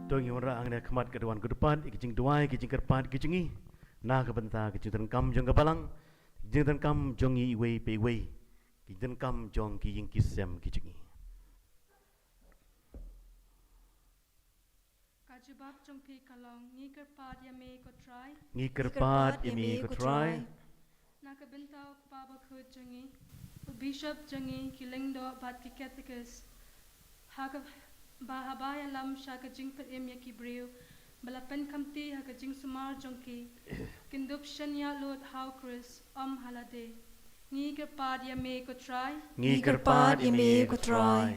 To ngin wanrah hangne ha khmat ka duwan ka dukpat, ïa ki jingduwai, ki jingkyrpad ki jong ngi. Na ka bynta ka jingdonkam jong ka balang, jingdonkam jong ngi iwei pa iwei, ka jingdonkam jong ki ïing ki sem ki jong ngi. Ka jubab jong phi ka long, ngi kyrpad ïa me ko Trai. Ngi kyrpad ïa me ko Trai. Na ka bynta u kpa bakhuid jong ngi, u bishop jong ngi, ki lyngdoh bad ki katekis, ha kaba haba ïalam sha ka jingpynim ïa ki briew ba la pynkhamti ha ka jingsumar jong ki, kin dup shaniah lut ha u Khrist, ym ha lade. Ngi kyrpad ïa me ko Trai. Ngi kyrpad ïa me ko Trai.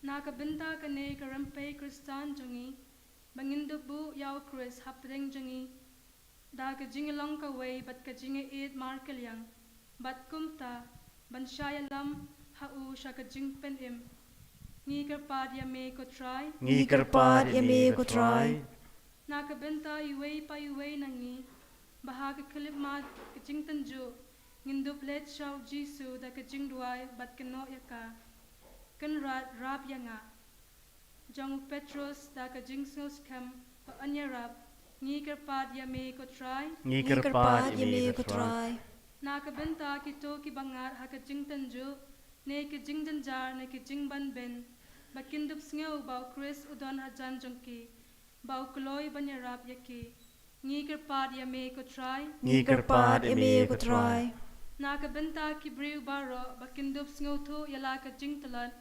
Na ka bynta kane ka rympei Khristan jong ngi, ba ngin dup buh ïa u Khrist hapdeng jong ngi da ka jinglong kawei bad ka jingïeit markylliang, bad kumta ban shah ïalam ha u sha ka jingpynim. Ngi kyrpad ïa me ko Trai. Ngi kyrpad ïa me ko Trai. Na ka bynta iwei pa iwei na ngi, ba ha ka khyllipmat ka jingtynjuh ngin dup leit sha u Jisu da ka jingduwai bad kynnoh ïa ka, Kynrad, rap ïa nga. Jong u Petros da ka jingsngewskhem ba yn ïarap, ngi kyrpad ïa me ko Trai. Ngi kyrpad ïa me ko Trai. Na ka bynta kito kiba ngat ha ka jingtynjuh ne ka jingjynjar ne ka jingbanbeiñ, ba kin dup sngew ba u Khrist u don hajan jong ki, ba u kloi ban ïarap ïa ki, ngi kyrpad ïa me ko Trai. Ngi kyrpad ïa me ko Trai. Na ka bynta ki briew baroh ba kin dup sngewthuh ïa la ka jingtlot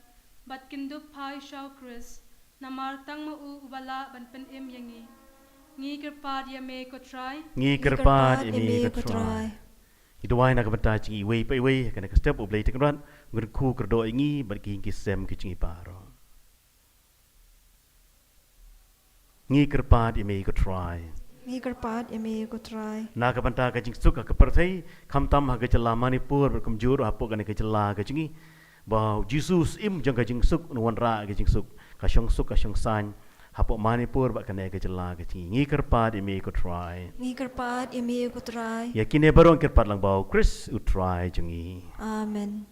bad kin dup phai sha u Khrist, namar tang ma u uba lah ban pynim ïa ngi, ngi kyrpad ïa me ko Trai. Ngi kyrpad ïa me ko Trai. Ngi duwai na ka bynta jong ngi iwei pa iwei ha kane ka step, U Blei Trai Kynrad un kyrkhu kyrdoh ïa ngi bad ki ïing ki sem ki jong ngi baroh. Ngi kyrpad ïa me ko Trai. Ngi kyrpad ïa me ko Trai. Na ka bynta ka jingsuk ha ka pyrthei, khamtam ha ka jylla Manipur bad kumjuh hapoh kane ka jylla ka jong ngi, ba u Jisu u Syiem jong ka jingsuk un wanrah ka jingsuk, ka shongsuk ka shongsaiñ hapoh Manipur bad kane ka jylla ka jong ngi. Ngi kyrpad ïa me ko Trai. Ngi kyrpad ïa me ko Trai. Ïa kine baroh ngi kyrpad lang bad u Khrist u Trai jong ngi. Amen.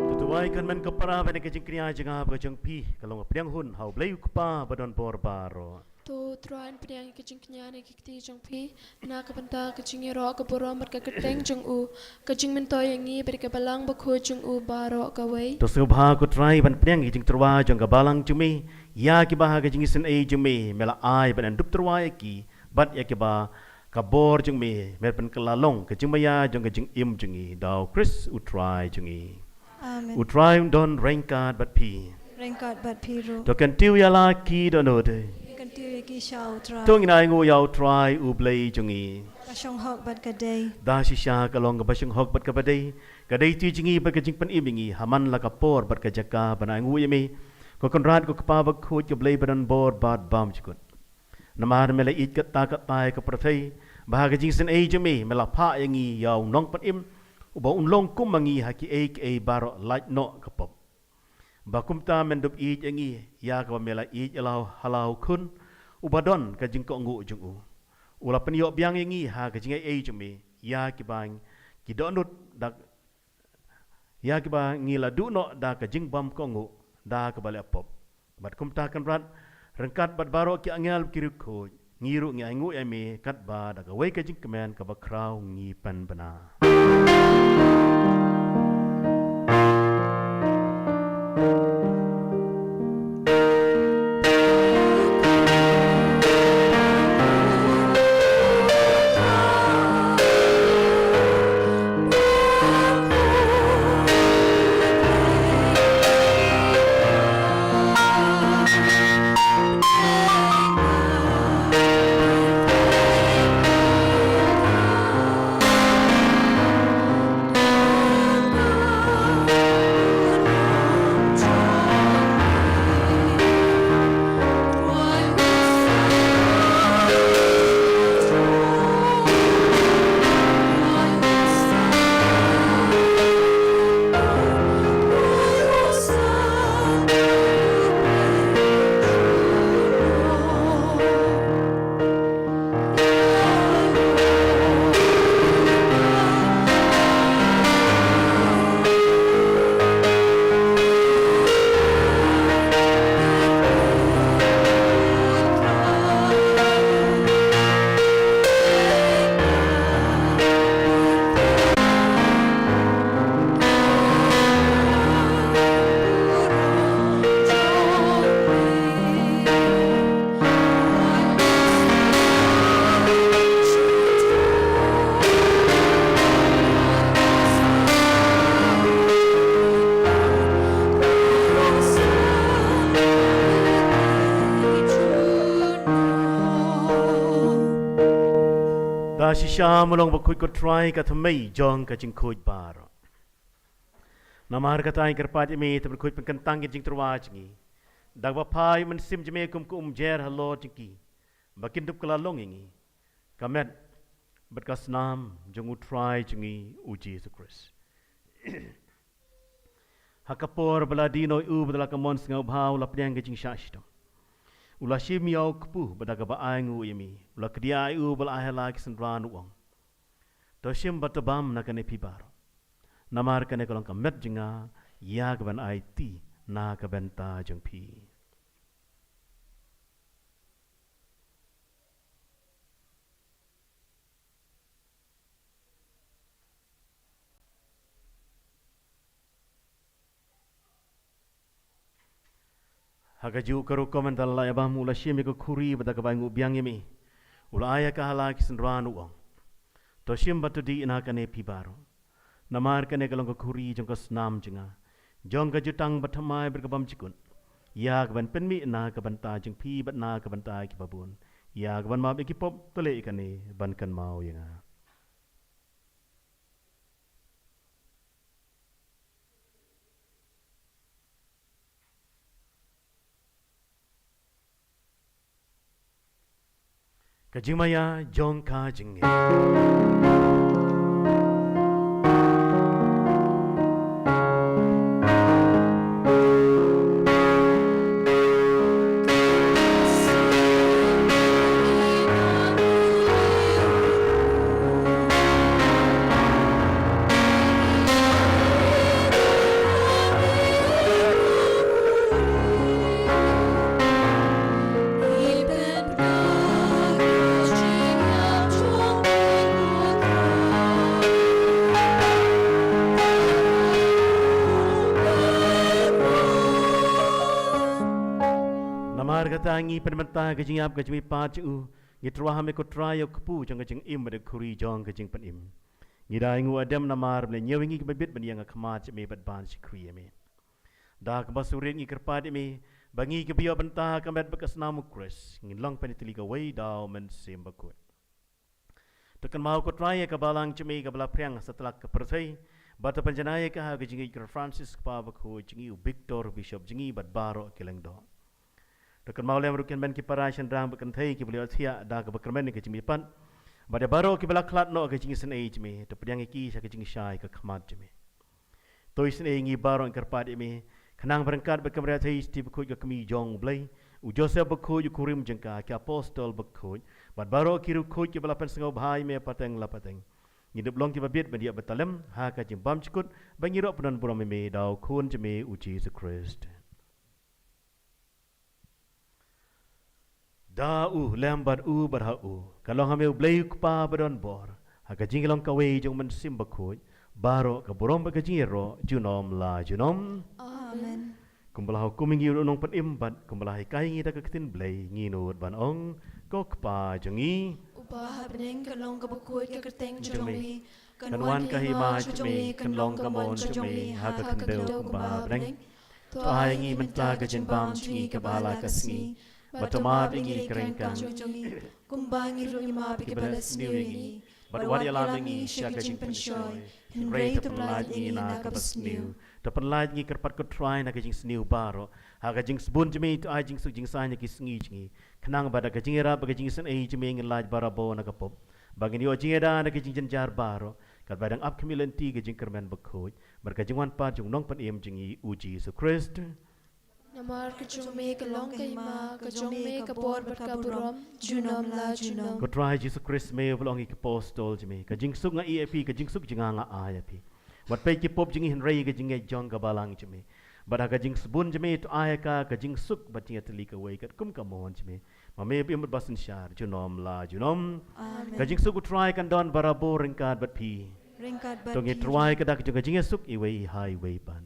To duwai kynmaw ko para ba ïa ka jingkñia jong nga bad ka jong phi ka long ka pdiang hun ha U Blei U Kpa ba don bor baroh. To Trai, pdiang ïa ka jingkñia ne ka kti jong phi na ka bynta ka jingïaroh ka burom bad ka kyrteng jong u, ka jingmyntoi ïa ngi bad ka balang bakhuid jong u baroh kawei. To sngewbha ko Trai ban pdiang ïa ka jingtyrwa jong ka balang jong me, ïa kiba ha ka jingisynei jong me me la ai ban dup tyrwa ïa ki, bad ïa kiba ka bor jong me me pynkylla long ka jingmaïa jong ka jingim jong ngi, da U Khrist U Trai jong ngi. Amen. U Trai un don ryngkat bad phi. Ryngkat bad phi ruh. To kyntiew ïa la ki dohnud. Ngi kyntiew ïa ki sha u Trai. To ngin ainguh ïa u Trai u Blei jong ngi. Ka shong hok bad ka dei. Da shisha ka long kaba shong hok bad kaba dei. Ka dei ti jong ngi bad ka jingpynim ïa ngi ha man la ka por bad ka jaka ban ainguh ïa me, ko Kynrad, ko Kpa bakhuid, ko Blei badonbor bad bymjukut. Namar me la ïeit katta katta ïa ka pyrthei, ba ha ka jingsngewsih jong me, me la phah ïa ngi ïa u Nongpynim, uba un long kum ma ngi ha kiei kiei baroh, lait noh ka pop. Ba kumta men dup ïeit ïa ngi, ïa kaba me la ïeit ïa la u ha la u Khun, uba don ka jingkohnguh jong u. U la pynïoh biang ïa ngi ha ka jingaiei jong me, ïa kiba ngi dohnud da, ïa kiba ngi la duh noh da ka jingbymkohnguh da kaba leh pop. Bad kumta Kynrad, ryngkat bad baroh ki angel ki riewkhuid, ngi ruh ngi ainguh ïa me katba da kawei ka jingkmen kaba khraw ngi pynbna. Da shisha me long bakhuid ko Trai, ka thymmei jong ka jingkhuid baroh. Namar kata ngi kyrpad ïa me, to pyrkhuid pynkyntang ïa ka jingtyrwa jong ngi, da kaba phah ïa u Mynsiem jong me kum ka umjer halor jong ki, ba kin dup kylla long ïa ngi ka met bad ka snam jong u Trai jong ngi u Jisu Khrist. Ha ka por ba la die noh ïa u bad da la ka mon sngewbha, u la pdiang ka jingshah shitom, u la shim ïa u kpu, bad da kaba ainguh ïa me, u la kdiah ïa u bad la ai ha la ki synran, u ong: To shim bad to bam na kane phi baroh. Namar kane ka long ka met jong nga, ïa kaban aiti na ka bynta jong phi. Ha kajuh ka rukom, ynda la ïa bam, u la shim ïa ka khuri, bad da kaba ainguh biang ïa me, u la ai ïa ka ha la ki synran, u ong: To shim bad to dih na kane phi baroh. Namar kane ka long ka khuri jong ka snam jong nga, jong ka jutang bathymmai bad ka bymjukut, ïa kaban pynmih na ka bynta jong phi bad na ka bynta ki babun, ïa kaban map ïa ki pop. To leh ïa kane ban kynmaw ïa nga. Ka jingmaïa jong ka jingngeit. Namar kata ngi pynbynta ka jingïap ka jingmihpat jong u, ngi tyrwa ha me ko Trai, ïa u kpu jong ka jingim bad ïa ka khuri jong ka jingpynim. Ngi da ïanguh hadem namar ba me la ñiew ïa ngi kiba bit ban ïeng ha khmat jong me bad ban shakri ïa me. Da kaba sngewrit ngi kyrpad ïa me ba ngi kiba ïoh bynta ha ka met bad ka snam u Khrist ngin long pat ïa ka tylli kawei da u Mynsiem Bakhuid. To kynmaw ko Trai ïa ka balang jong me kaba la phriang satlak ka pyrthei, bad to pynjanai ïa ka ha ka jingïeit u Francis Kpa Bakhuid jong ngi, u Victor Bishop jong ngi bad baroh ki lyngdoh. To kynmaw lem ruh ki hynmen ki para shynrang bad kynthei kiba la ïohthiah da kaba kyrmen ïa ka jingmihpat, bad ïa baroh kiba la khlad noh ha ka jingisynei jong me, to pdiang ïa ki sha ka jingshai ka khmat jong me. To isynei ïa ngi baroh, ngi kyrpad ïa me, khnang ba ryngkat bad ka Maria Theisotti Bakhuid ka Kmie jong U Blei, u Joseph Bakhuid u kurim jong ka, ki apostol bakhuid, bad baroh ki riewkhuid kiba la pynsngewbha ïa me pateng la pateng, ngin ïoh long kiba bit ban ïa bad talem ha ka jingbymjukut, ba ngi ïoh pynban burom ïa me da u Khun jong me u Jisu Khrist. Da u, lem bad u, bad ha u, ka long ha me U Blei U Kpa badonbor, ha ka jinglong kawei jong U Mynsiem Bakhuid, baroh ka burom bad ka jingïaroh junom la junom. Amen. Kumba la hukum ïa ngi u Nongpynim bad kumba la hikai ïa ngi da ka ktien Blei, ngin nud ban ong: Ko Kpa jong ngi, uba ha bneng, kan long kaba khuid ka kyrteng jong me, kan wan ka hima jong me, kan long ka mon jong me ha ka khyndew kumba ha bneng. To ai ngi mynta ka jingbam jong ngi kaba ha la ka sngi, bad to map ïa ngi ki ryngkang jong ngi, kumba ngi ruh ngi map ïa kiba leh sniew ïa ngi, bad wat ïalam ïa ngi sha ka jingpynshoi, hynrei to pynlait ïa ngi na kaba sniew. To pynlait ïa ngi kyrpad ko Trai na ka jingsniew baroh, ha ka jingsbun jong me to ai jingsuk jingsaiñ ha ki sngi jong ngi, khnang ba da ka jingïarap bad ka jingisynei jong me ngin lait barabor na ka pop, ba ngin ïoh jingïada na ka jingjynjar baroh, katba dang ap khmih lynti ka jingkyrmen bakhuid bad ka jingwan pat jong u Nongpynim jong ngi u Jisu Khrist. Namar ka jong me ka long ka hima, ka jong me ka bor bad ka burom junom la junom. Ko Trai Jisu Khrist, me uba la ong ïa ki apostol jong me: Ka jingsuk nga ïeh ïa phi, ka jingsuk jong nga nga ai ïa phi. Wat peit ki pop jong ngi, hynrei ka jingngeit jong ka balang jong me. Bad ha ka jingsbun jong me to ai ïa ka ka jingsuk bad jingïatylli kawei katkum ka mon jong me. Ma me ba im bad ba synshar junom la junom. Amen. Ka jingsuk u Trai kan don barabor ryngkat bad phi. Ryngkat bad phi. To ngin tyrwa ïa ka dak jong ka jingïasuk iwei ha iwei pat.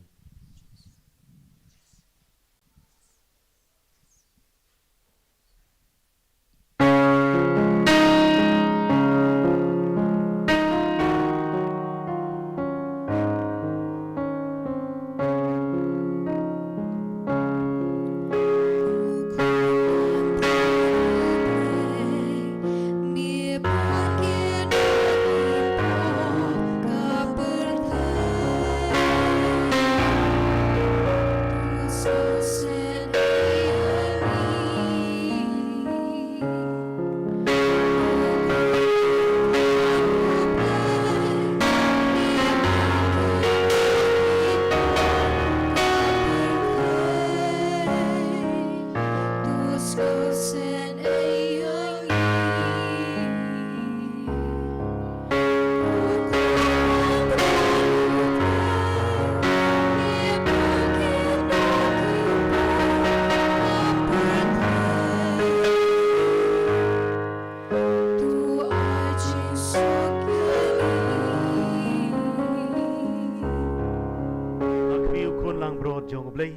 Ha khmih u Khun langbrot jong U Blei,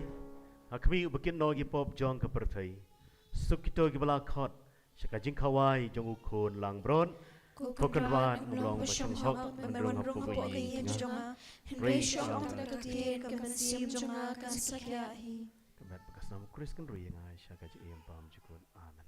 ha khmih uba kit noh ïa ki pop jong ka pyrthei, suk kito kiba la khot sha ka jingkhawai jong u Khun langbrot. Ko Kynrad, ym long ba shemphok ban rung hapoh ka ïing jong nga, hynrei shu ong tang ka ktien, ka mynsiem jong nga kan sa khiah hi. Ka met bad ka snam u Khrist kan ri ïa nga sha ka jingim bymjukut. Amen.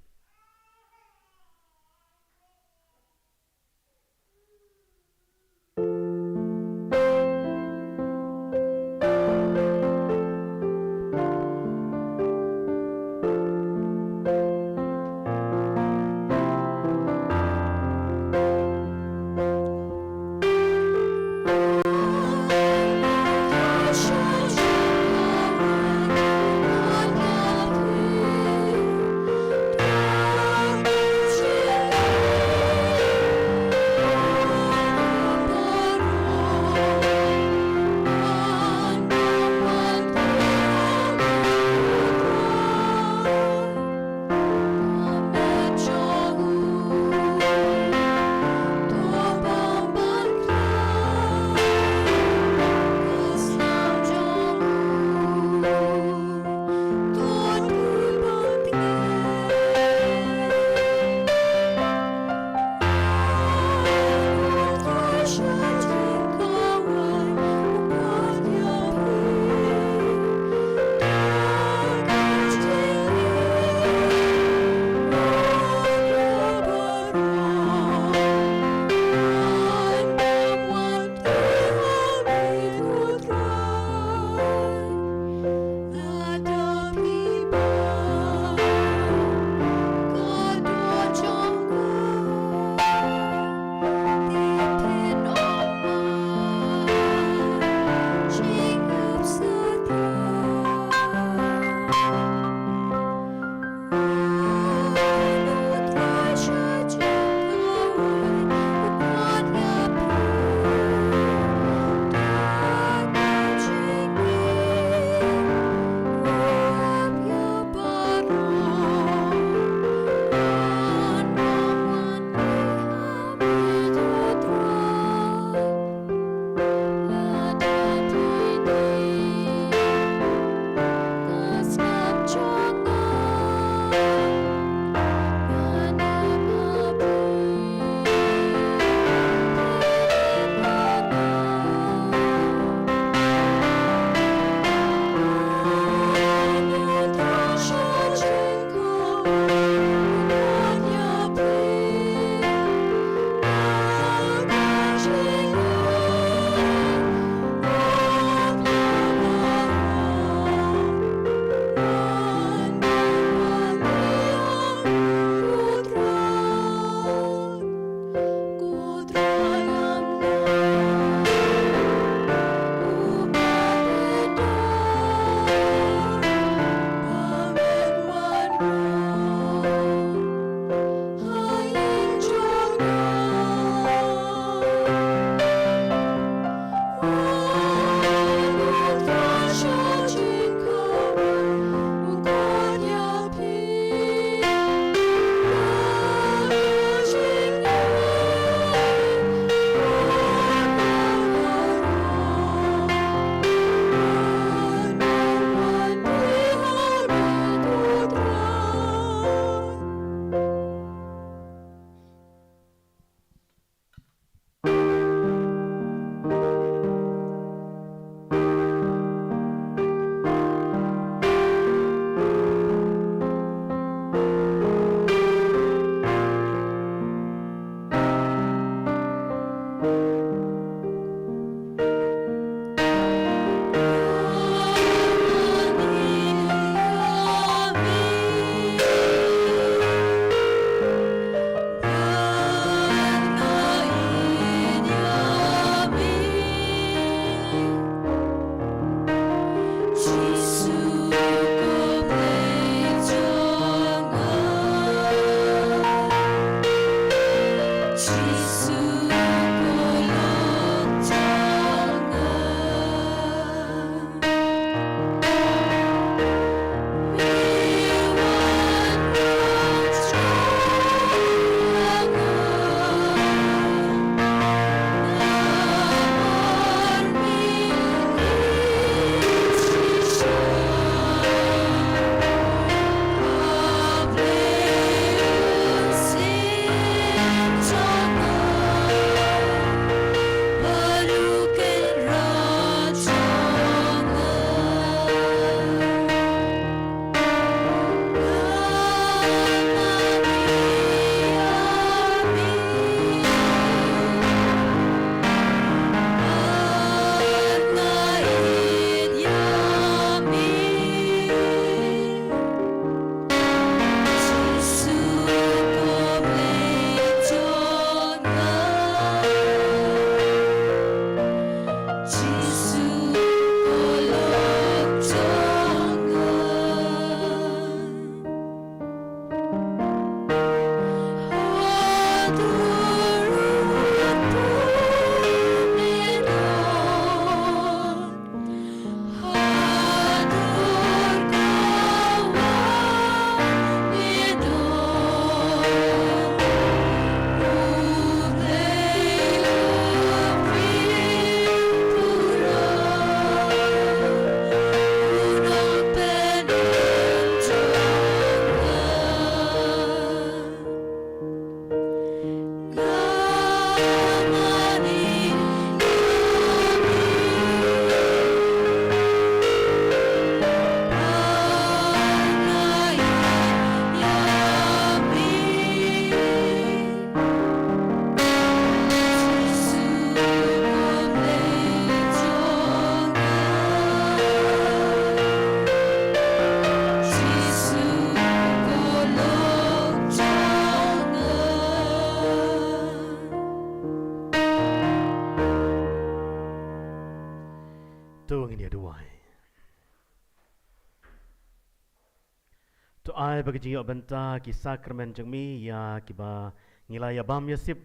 Ai ba ka jingïoh bynta ki sakramen jong me ïa kiba ngi la ïa bam ïa sip,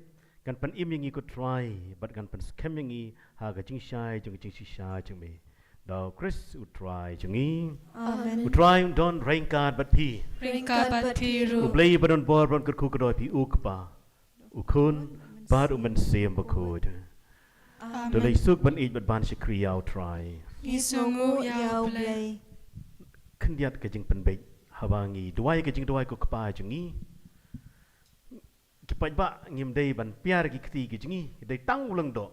kan pynim ïa ngi ko Trai bad kan pynskhem ïa ngi ha ka jingshai jong ka jingshisha jong me. Da u Khrist u Trai jong ngi. Amen. U Trai un don ryngkat bad phi. Ryngkat bad phi ruh. U Blei ba don bor ba don kyrkhu kyrdoh ïa phi u Kpa, u Khun bad u Mynsiem Bakhuid. Amen. To leit suk ban ïeit bad ban shakri ïa u Trai. Ngi sngewnguh ïa u Blei. Khyndiat ka jingpynbeit haba ngi duwai ka jingduwai ko Kpa jong ngi. Ki paidbah ngim dei ban piar ki kti ki jong ngi, dei tang u lyngdoh.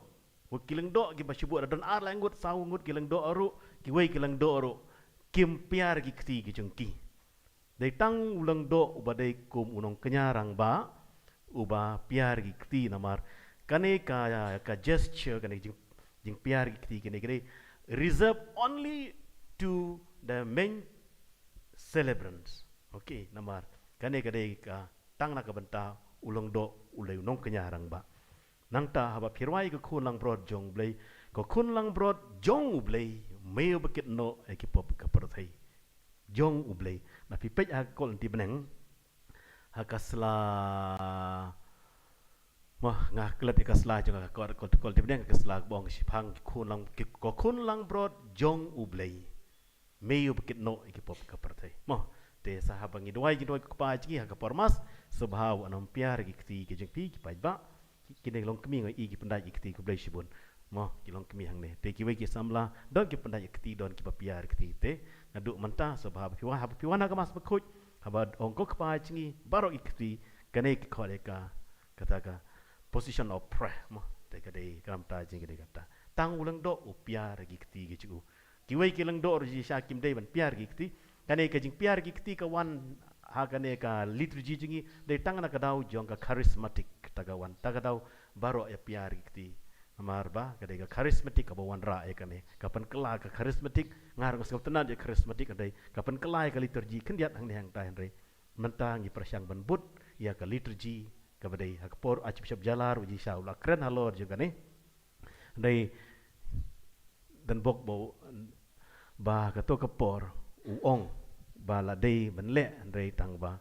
Wat ki lyngdoh kiba shibun, don ar lai ngut saw ngut ki lyngdoh ruh, kiwei ki lyngdoh ruh kim piar ki kti ki jong ki. Dei tang u lyngdoh uba dei kum u nongkñia rangbah uba piar ki kti, namar kane ka, ka gesture, kane jing, jingpiar ki kti kane ka dei reserve only to the main celebrants. Okay, namar kane ka dei ka tang na ka bynta u lyngdoh u dei u nongkñia rangbah. Nangta haba phi rwai ka khun langbrot jong u Blei, ka khun langbrot jong u Blei, me uba kit noh ïa ki pop ka pyrthei. Jong u Blei. Na phi peit ha ka Korinthi bneng, ha ka sla, mo, nga klet ïa ka sla jong ka Kor-, Kor-, Korinthi bneng, ka sla ba ong shipang ki khun lang, ki, ka khun langbrot jong u Blei, me uba kit noh ïa ki pop ka pyrthei. Mo, te sa haba ngi duwai, ngi duwai ko Kpa jong ngi ha ka por Mass, sngewbha wat nym piar ki kti ki jong phi ki paidbah. Ki, kine ki longkmie nga i ki pyndait ki kti khublei shibun. Mo, ki longkmie hangne. Te kiwei ki samla, don ki pyndait ki kti, don kiba piar ki kti te. Naduh mynta sngewbha haba phi wan, haba phi wan ha ka Mass Bakhuid, haba ong ko Kpa jong ngi baroh ki kti, kane ki khot ïa ka, kata ka position of prayer. Mo, te ka dei kramta jong ngi ka dei kata. Tang u lyngdoh u piar ki kti ki jong u. Kiwei ki lyngdoh ruh shisha kim dei ban piar ki kti. Kane ka jingpiar ki kti ka wan ha kane ka liturgy jong ngi, dei tang na ka daw jong ka charismatic, ta ka wan, ta ka daw baroh ïa piar ki kti. Namar ba ka dei ka charismatic kaba wanrah ïa kane, ka pynkylla ka charismatic. Nga ruh nga sngewtynnad ïa charismatic, hynrei ka pynkylla ïa ka liturgy khyndiat hangne hangtai, hynrei mynta ngi pyrshang ban bud ïa ka liturgy kaba dei ha ka por Archbishop Jalar u jingshisha u la kren halor jong kane. Hynrei dang bok ba u, ba kato ka por u ong ba la dei ban leh, hynrei tang ba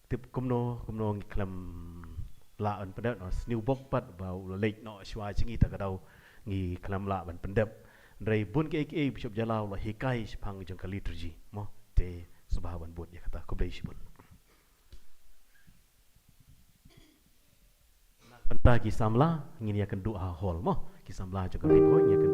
tip kumno kumno ngi khlem lah ban pyndep, na sniew bok pat ba u la leit noh shuwa jong ngi, ta ka daw ngi khlem lah ban pyndep. Hynrei bun kiei kiei Bishop Jalar u la hikai shaphang jong ka liturgy. Mo, te sngewbha ban bud ïa kata. Khublei shibun. Bynta ki samla ngin ïakynduh ha hall mo. Ki samla jong ka Ri Bhoi ngin ïa